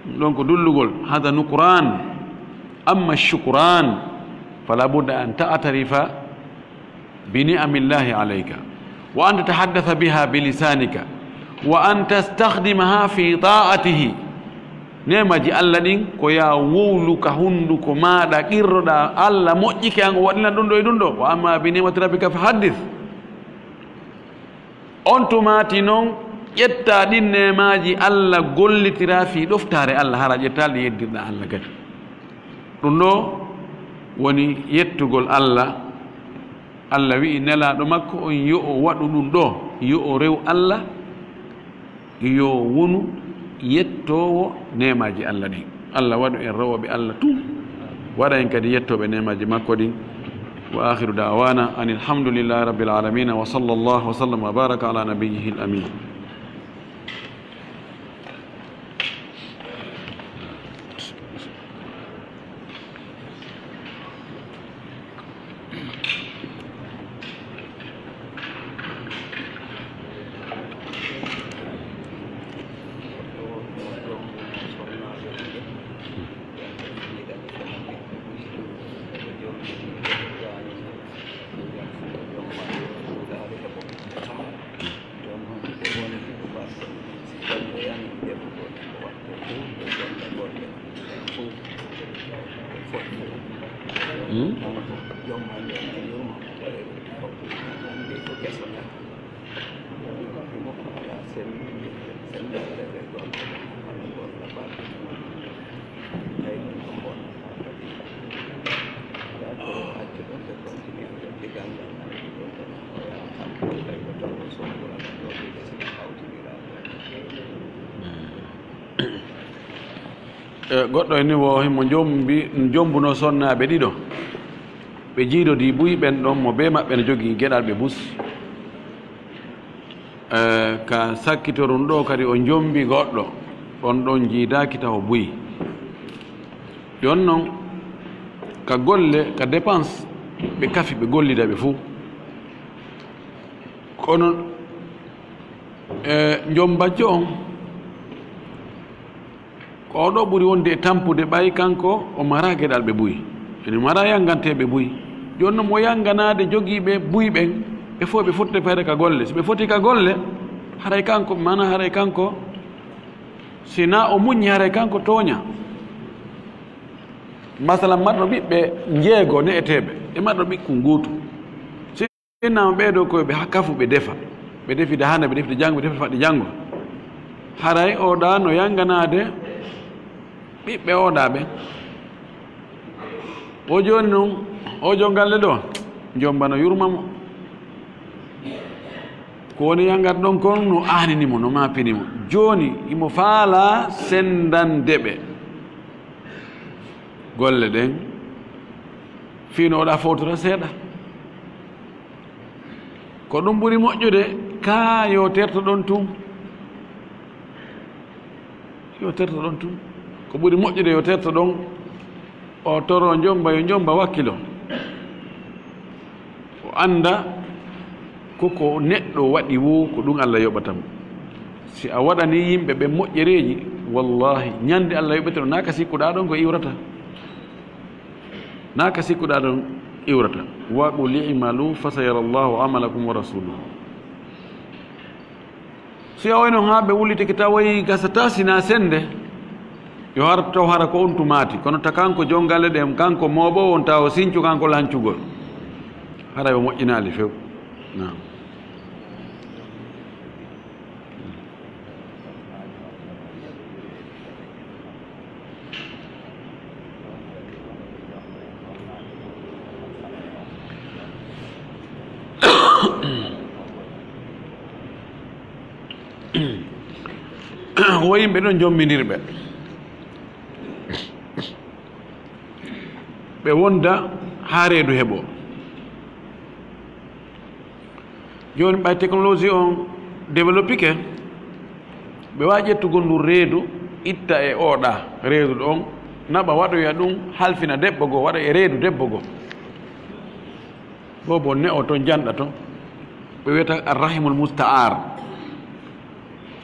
Ɗum ɗon ko dullugol, hada nukran. Amma shukran, fala budda an ta'tarifa bi ni'amillahi alayka, wa an tatahaddatha biha bi lisanika, wa an tastakhdimaha fi ta'atihi. Neemaji Alla ɗin ko ya wowlu ka hunduko maaɗa, qirroɗa Alla moƴƴike an, o waɗina ɗum ɗo e ɗum ɗo. Wa amma bi ni'mati rabbika fa haddith. On tumaati non ƴetta ɗin neemaaji Alla, gollitira fii ɗoftaare Alla, hara ƴettaali ɗin yeddirɗa Alla kadi. Ɗum ɗo woni yettugol Allah. Allah wi'i Nelaaɗo makko on yo o waɗu ɗum ɗo, yo o rew Allah, yo wonu yettoowo neemaaji Allah ɗin. Allah waɗu en rewooɓe Allah tun, waɗa en kadi yettooɓe neemaaji makko ɗin. Wa akhiru da'wana anil hamdulillahi rabbil alamin, wa sallallahu wa sallam wa baraka ala nabiyyihil amin. Hmm? E, goɗɗo e ni wo himo jombi, jombuno sonnaaɓe ɗiɗo. Ɓe jiidodii buy ɓen ɗon, mo bee maɓɓe no jogii geɗal ɓe bus. E, ka sakkitorun ɗo kadi o jombi goɗɗo, on ɗon jiidaaki taho buy. Jon non, ka golle, ka dépense, ɓe kafi, ɓe gollida ɓe fuu. Kono, e, jombajjo on, ko o ɗo ɓuri wonde e tampude, ɓay kanko o mara geɗal ɓe buy. Ene mara yanganteeɓe buy. Jon non mo yanganaade jogiiɓe buy ɓen, ɓe fof ɓe fotte fayde ka golle. Si ɓe foti ka golle, haray kanko, mana haray kanko, si na o muññi, haray kanko tooña. Masalan, marɗo ɓiɓɓe njeego ne'eteeɓe, e marɗo ɓikkun gootu. Innama ɓee ɗoo ko ɓe ha kafu, ɓe defa. Ɓe defida hannde, ɓe defida janngo, ɓe defida faɗde janngo. Haray oo ɗaa no yanganaade ɓiɓɓe oo ɗaa ɓen. O jooni non, oo jo galle ɗoo, jomba no yurma mo. Ko woni yangat ɗon kon no aanini mo, no maapini mo. Jooni, himo faalaa senndande ɓe golle ɗen, fii no o ɗaa fowtora seeɗa. Ko ɗum ɓuri moƴƴude, kaa yo terto ɗon tun. Yo terto ɗon tun. Ko ɓuri moƴƴude yo terto ɗon. O toro jomba, yo jomba wakkilo. O annda ko ko neɗɗo waɗi woo, ko ɗum Allah yoɓata mo. Si a waɗani yimɓe ɓe moƴƴereeji, wallahi, ñande Allah yoɓete ɗo, naa ka sikkuɗaa ɗon ko iwrata. Naa ka sikkuɗaa ɗon iwrata. Wa qul i'malu fa sayara Allahu amalakum wa rasuluhu. Si a wayno haa ɓe wullitike tawoyi gasata sina sennde, yo har taw hara ko on tumaati. Kono ta kanko jongalle ɗen, kanko mooɓoowo on tawa o sincu, kanko lancugol. Hara o moƴƴinaali few. Naam. Wo yimɓe ɗon jommbindirɓe, ɓe wonda haa reedu heɓo. Jooni, ɓay technologie on développike, ɓe waawi ƴettugol ndu reedu, itta e oɗa reedu ɗon, naɓa, waɗoya ɗum, halfina debbo goo, waɗa e reedu debbo goo. Boobo ne'o ton, janɗa ton. Ɓe wiyata arrahimul musta'ar.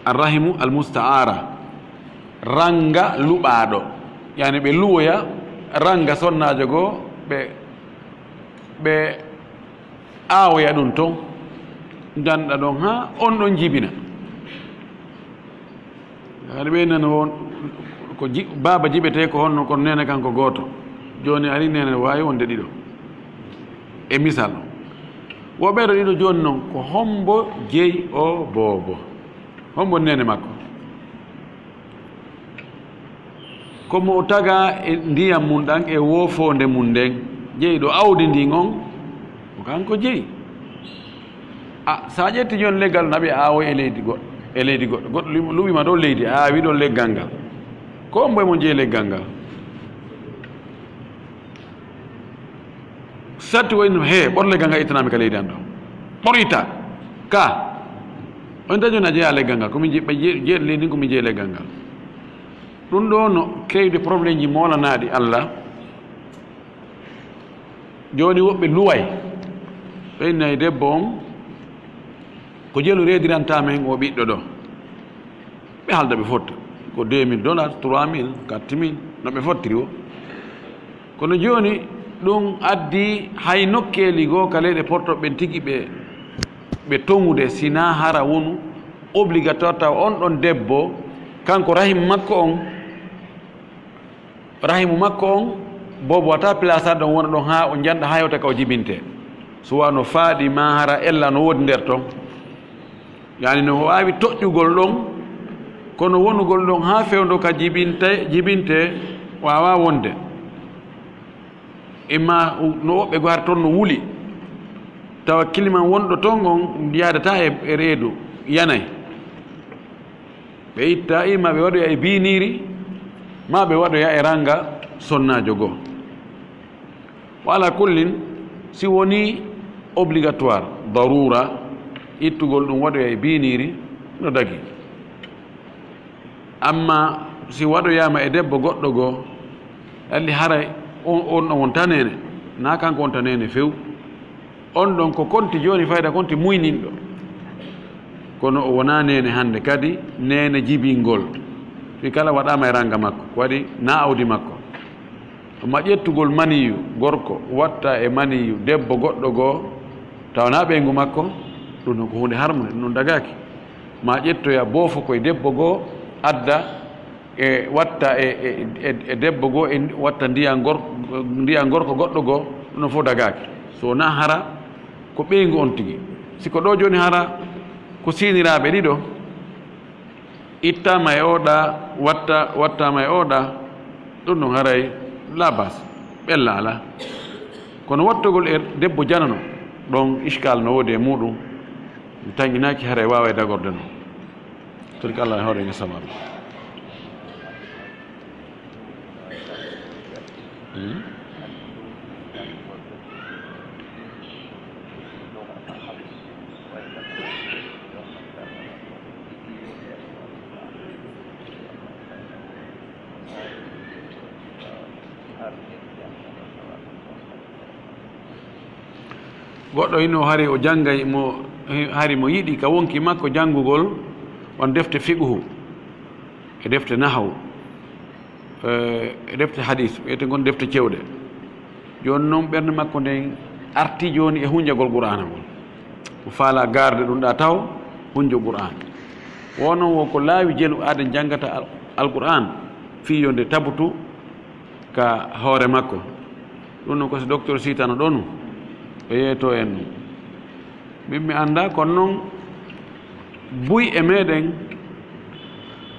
Arrahimu al musta'ara. Ranga luɓaaɗo. Yani ɓe luwoya ranga sonnaajo goo, ɓe, ɓe aawoya ɗum ton, njanɗa ɗon haa on ɗon jibina. Haɗa ɓe nana won ko ji-, baaba jiɓetee ko honno, kono neene kanko gooto. Jooni ari neene waawi wonde ɗiɗo. E misal, wo ɓeeɗo ɗiɗo jooni non, ko hombo jeyi o boobo? Hombo neene makko? Ko mo o taga e ndiyam mum ɗan e woofoonde mum nden. Jeyi ɗo awdi ndin on, ko kanko jeyi. A, so a ƴetti jooni leggal, naɓe aawo e leydi goɗɗo, e leydi goɗɗo, goɗɗo luɓi-, luɓima ɗo leydi, a aawi ɗo leggal ngal. Ko on mboy mon jeyi leggal ngal. Satti ko inno, "He, ɓor leggal ngal ittanami ka leydi an ɗo. Ɓor itta. Ka." On tan jooni a jeyaa leggal ngal. Ko min je-, ɓe je-, jeyi leydi ndin, ko min jeyi leggal ngal. Ɗum ɗo no créer des problèmes ji moolanaaɗi Allah. Jooni woɓɓe luway. Ɓe innay debbo on, ko jelu reediranta men o ɓiɗɗo ɗo. Ɓe haalda ɓe fotta. Ko deux mille dollars, trois mille, quatre mille, no ɓe fottiri o. Kono jooni ɗum addi hay nokkeeli goo ka leyɗe porto ɓen tigi ɓe, ɓe toŋude, sinaa hara wonu obligatoire tawa on ɗon debbo, kanko rahim makko on, rahimu makko on, boobo wata place ɗon wona ɗon haa o njanɗa haa hewta ka o jibinte. So wano faaɗi ma hara ella no woodi nder ton. Yani no waawi toƴƴugol ɗon, kono wonugol ɗon haa fewndo ka jibinte, jibinte waawa wonde. Imma no woɓɓe goo hara ton no wuli, tawa climat wonɗo ton on yaadata e, e reedu, yanay. Ɓe itta, imma ɓe waɗoya e biiniiri, ma ɓe waɗoya e ranga sonnaajo goo. Wa ala kullin, si wonii obligatoire, daruura, ittugol ɗum waɗoya e biiniiri, no dagi. Amma si waɗoyaama e debbo goɗɗo goo, alli haray on, on ɗon wonta neene, naa kanko wonta neene few. On ɗon ko konti jooni fayda konti muyninɗo. Kono o wonaa neene hannde kadi, neene jibingol. Fii kala waɗaama e ranga makko, ko waɗi naa awdi makko. Amma ƴettugol maniyu gorko, watta e maniyu debbo goɗɗo goo, tawa naa ɓeyngu makko, ɗum ɗon ko huunde harmunde, ɗum ɗon dagaaki. Ma ƴettoya boofo koye debbo goo, adda e watta e, e, e, e debbo goo, e watta ndiyan gor-, ndiyan gorko goɗɗo goo, ɗum ɗon fof dagaaki. So wonaa hara ko ɓeyngu on tigi. Si ko ɗo jooni hara ko siiniraaɓe ɗiɗo, ittaama e oɗa, watta-, wattaama e oɗa, ɗum ɗon haray laa baas, ɓella alaa. Kono wattugol e debbo janano, ɗon iskal no woodi e muuɗum, mi tanƴinaaki haray waaway dagorde non. Torki Allah e hoore ngesa maɗum. Hmm? Goɗɗo hino hari o janngay mo, hari mo yiɗi ka wonki makko janngugol on defte fiqhu e defte nahaw, eh, e defte hadis, wiyete ngon defte cewɗe. Jooni noon ɓernde makko nden arti jooni e hunjagol Qur'aana ngol. O faala garde ɗum ɗa taw hunjo Qur'aan. Wo noon wo ko laawi jelu aaden janngata Al-, Alqur'aan fii yo nde tabutu ka hoore makko. Ɗum noon ko si docteur Sitano ɗonu, o yeeto en ɗum. Min mi annda, kono noon buy e meɗen,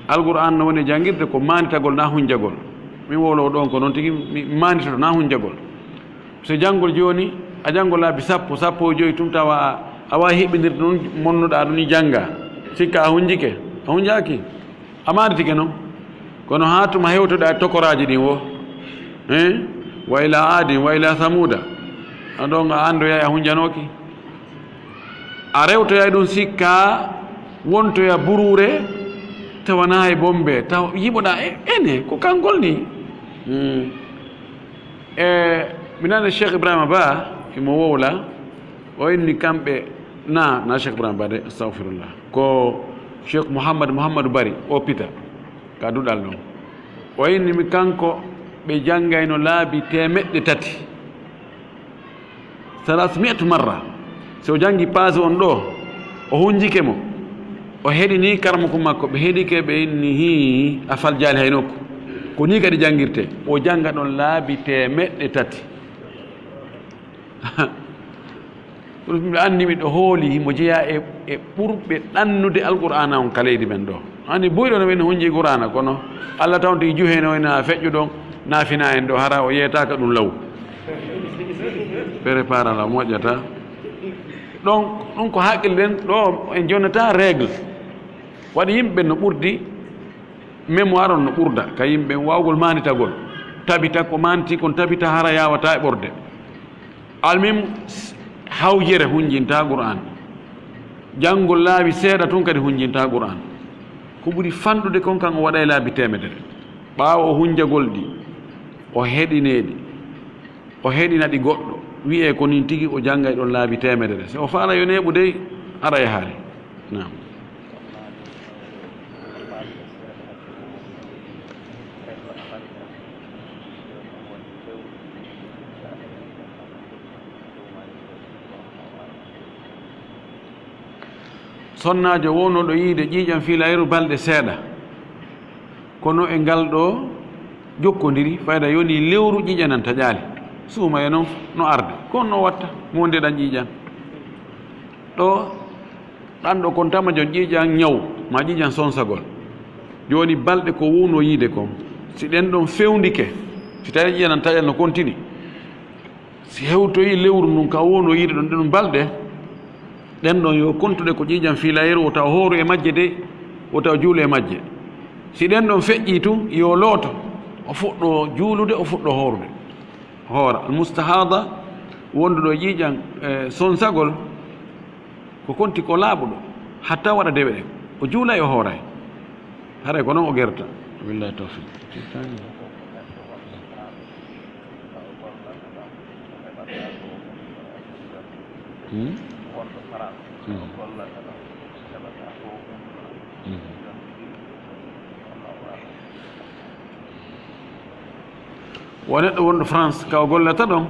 Alqur'aan no woni janngirde ko maanditagol na hunjagol. Min wowlowo ɗon ko noon tigi mi maanditoto na hunjagol. So janngol jooni, a janngo laabi sappo, sappo e joy tun tawa a, a waawi hiɓɓindirde noon monnuɗaa ɗum ni jannga. Sikka a hunjike, a hunjaaki. A maanditike noon. Kono haa tuma hewtoɗaa e tokoraaji ɗin wo. Hein? Wa ila aadin, wa ila samuuda. A ɗon a anndoyay a hunjanooki. A rewtoyay ɗum sikka wontoya buruure, tawa na hay bombe, taw yiɓoɗaa e, ene, ko kangol ni. Hmm. E, mi nani Cheikh Ibrahima Ba, imo wowla, o inni kamɓe, na, na Cheikh Ibrahima Ba de, astagfirullah. Ko Cheikh Mouhammad, Mouhammadu Bari, o pita, ka duɗal ɗon. O inni mi kanko, ɓe janngayno laabi teemeɗɗe tati. Salasmi'atu marra. So o janngi paase on ɗo, o hunjike mo. O heɗini karamoko makko, ɓe heɗike, ɓe inni, "Hii, a faljaali hay nokku." Ko nii kadi janngirte. O jannga ɗon laabi teemeɗɗe tati. Ɗum ɓe anndi miɗo hooli, himo jeyaa e, e ɓurɓe ɗannude Alqur'aana on ka leydi men ɗo. Anndi buyɗo no ɓen hunji Qur'aana, kono Allah tawnti juhe no ina feƴƴu ɗon, na fina en ɗo, hara o yeetaaka ɗum law. Prépare la moƴƴata. Donc ɗum ko haqqil ɗen ɗo en jonnata règle. Waɗi yimɓe no ɓurdi mémoire on no ɓurda ka yimɓe wawgol manitagol. Tabita ko manti kon tabita hara yawata e ɓorde. Almim, hawjere hunjinta Qur'an. Janngol laabi seeɗa tun kadi hunjinta Qur'an. Ko ɓuri fanɗude kon kan o waɗa e laabi temedere. Ɓaawo o hunjagol ɗi, o heɗineɗi. O heɗina ɗi goɗɗo, wi'e ko nin tigi o janngay ɗon laabi temedere. Si o faala yo neeɓu dey, ara e haali. Naam. Sonnaajo wonooɗo yiide ƴiiƴam fiilayru balɗe seeɗa. Kono e ngal ɗo jokkondiri, fayda yoni lewru ƴiiƴam nan taƴaali. Suuma e noon no arde. Ko on no watta, mo ndeɗan ƴiiƴam. Ɗo, ɗan ɗo kon tama jon ƴiiƴam ñaw, ma ƴiiƴam sonsagol. Jooni balɗe ko wowno yiide kon, si ɗen ɗon fewndike, si tawi ƴiiƴam nan taƴal no kontini, si hewtoyi lewru ndun ka wowno yiide ɗon ɗen balɗe, ɗen ɗon yo kontuɗe ko ƴiiƴam fiilayru, wota o hooru e majje de, wota o juulu e majje. Si ɗen ɗon feƴƴii tun, yo looto, o fuɗɗo juulude, o fuɗɗo hoorude. Hoora, almustahaada, wonduɗo e ƴiiƴam, e, sonsagol, ko konti ko laaɓuɗo, hatta waɗa dewe ɗen. O juulay, o hooray. Haray ko non o gerta. Wabillahi tawfiq. Hmm? Hmm. Hmm. Wo neɗɗo wonɗo France, ka o gollata ɗon,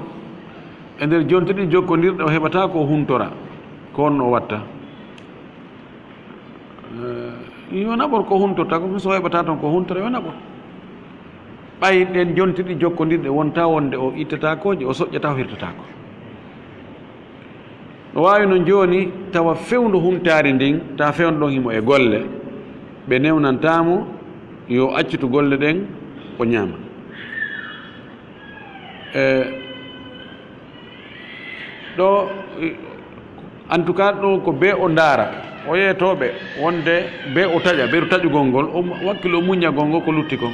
e nder jonte ɗiɗi jokkondirɗe, o heɓata ko o huntora. Ko honno o watta? Eh, yo naɓor ko huntorta ko, so o heɓata toon ko huntora, yo naɓor. Ɓay ɗen jonte ɗiɗi jokkondirɗe wonta wonde o ittata kooje, o soƴƴata, o hirtata ko. No waawi noon jooni tawa fewndo huntaari ndin, tawa fewndo ɗon himo e golle, ɓe newnantaa mo yo accitu golle ɗen, o ñaama. E, ɗo, en tout cas, ɗo ko bee o ndaara, o yeetooɓe wonde bee o taƴa, beru taƴugol ngol, o wakkilo muññagol ngol ko lutti kon.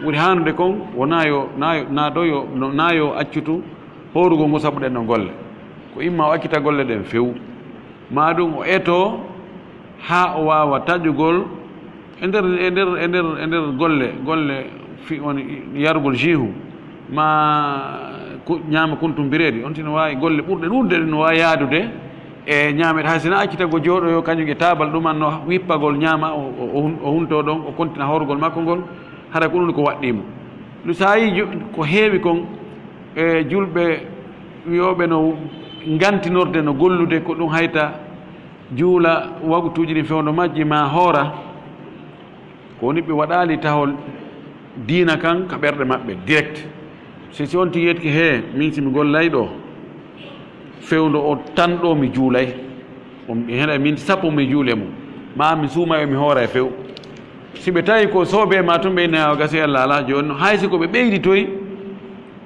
Ɓuri haanude kon, wonaa yo, naa yo, naa ɗo yo, no, naa yo accitu hoorugol ngol sabu ɗen ɗon golle. Ko imma o accita golle ɗen few, maa ɗum o etoo haa o waawa taƴugol e nder, e nder, e nder, e nder golle, golle fi woni yarugol jihu, maa ku-, ñaama kuntumbireedi. On tino waawi golle ɓurɗe ɗuuɗude ɗen no waawi yaadude e ñaameede. Hay si na accita go jooɗoyo kañum e taabal ɗuman no wippagol ñaama, o, o, o hun-, o huntoo ɗon, o kontina hoorugol makko ngol, hara ko ɗum ko waɗɗii mo. Ɗum so a yii jo-, ko heewi kon, e julɓe wiyooɓe no ngantinorde, no gollude, ko ɗum hayta juula waktuuji ɗin fewndo majji ma hoora. Ko woni ɓe waɗaali tahol diina kan ka ɓerɗe maɓɓe direct. Si, si on tigi yetti, "He, min si mi gollay ɗo, fewndo o tan ɗo mi juulay." On mi heɗa min sappo mi juule mum. Ma mi suuma e mi hoora e few. Si ɓe tawi ko soobee ma tun, ɓe ina o gasi Allah ala jooni. Hay si ko ɓe ɓeyditoy,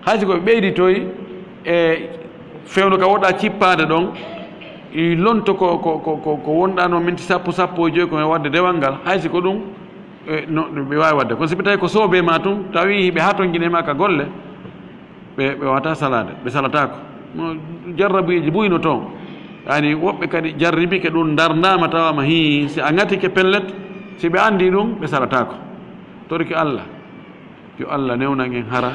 hay si ko ɓe ɓeyditoy e fewndo ka woɗɗa cippaade ɗon, i lonto ko, ko, ko, ko, ko wonɗa noon minti sappo, sappo e joy ko e waɗde dewal ngal, hay si ko ɗum, e, no, ɓe waawi waɗde. Kono si ɓe tawi ko soobee ma tun, tawi hiɓe hatonjine ma ka golle, ɓe, ɓe wawata salaade, ɓe salataako. No jarrabuyeeji buy no toon. Yani woɓɓe kadi jarribike ɗum, ndarndaama tawaama hii, si a ŋatike pellet, si ɓe anndi ɗum, ɓe salataako. Torki Allah, yo Allah newnan en hara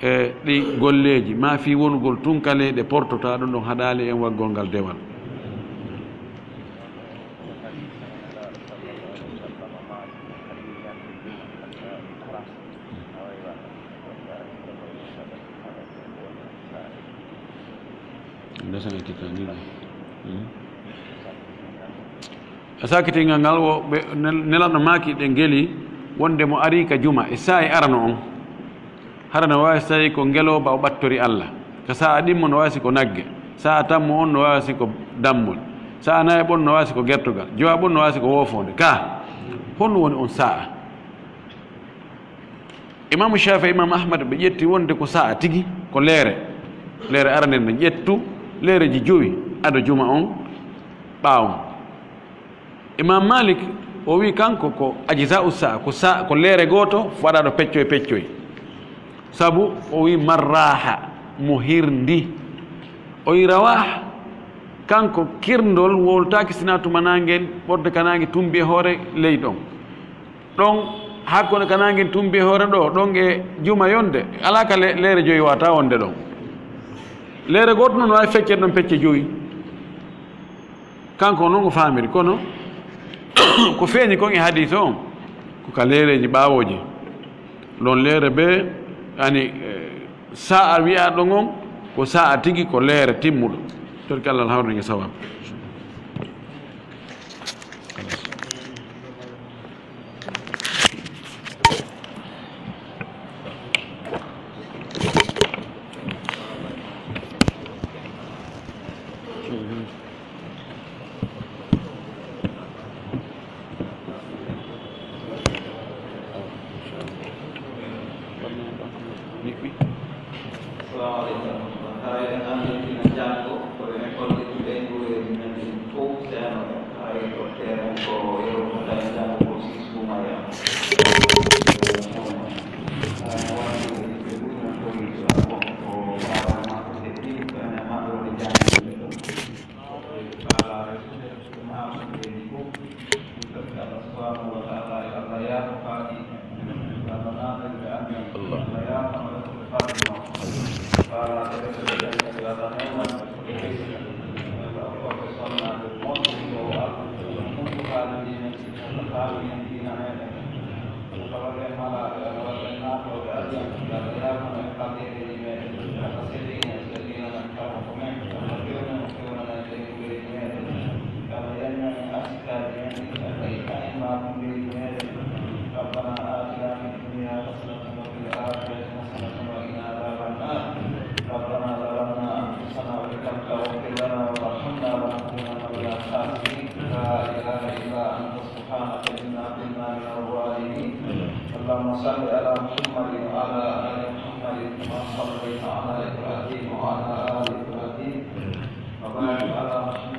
e ɗi golleeji, maa fii wonugol tun ka leyɗe portota ɗum ɗon haɗaali en waggol ngal dewal. Ndesan e tikkani ɗum. Hmm. E sakitingal ngal, wo ɓe nel-, Nelaɗo maaki ɗe ngeli wonde mo ari ka juma e saa'i arano on. Hara no waawi si tawi ko ngelooba o ɓattori Allah. Ka saa'a ɗimmo no waawi si ko nagge. Saa'a tammo on no waawi si ko dammol. Saa'a nayaɓo on no waawi si ko gertogal. Jowaɓo on no waawi si ko woofoonde. Ka, honno woni on saa'a? Imaamu Shaafi'i, Imaamu Ahmad, ɓe ƴetti wonde ko saa'a tigi, ko leere. Leere arande nde, ƴettu leereji jowi ado juma on ɓaawon. Imam Malik o wi kanko ko ajza'u sa'a, ko sa-, ko leere gooto waɗaɗo peccoy peccoy. Sabu o wi marraha mo hirndi. O wi rawah kanko kirndol wowltaaki sina tuma nangen ɓorde ka nange tumbi e hoore leydi on. Ɗon hakkunde ka nangen tumbi e hoore ɗo, ɗon e juma yonde, alaa ka le-, leere joyi wata wonde ɗon. Leere gooto non waawi feccede ɗon pecce joyi. Kanko noon o faamiri, kono ko feeñi kon e hadiis on, ko ka leereeji ɓaawooji. Ɗon leere be, ani, eh, sa'a wi'aaɗo ngon, ko sa'a tigi, ko leere timmuɗo. Torki Allah hawrnike sawab. Assalamu aleykum. Haray en anndintina janngo ko enen kolliti ɓeynguureeji men ɗin fof seeno ɓe. Haray ko teeren ko yewtata e janngo ko six Boumaya. Haray no waɗi ɓe ɓuri men kolliti ko baaba makko heddi ko enen maɓɓe woni janngo. ربنا آتنا في الدنيا حسنة وفي الآخرة حسنة وقنا عذاب النار. ربنا ظلمنا أنفسنا وإن لم تغفر لنا وترحمنا لنكونن من الخاسرين. لا إله إلا أنت سبحانك إنا كنا من الظالمين. اللهم صل على محمد وعلى آل محمد كما صليت على إبراهيم وعلى آل إبراهيم. وبارك على محمد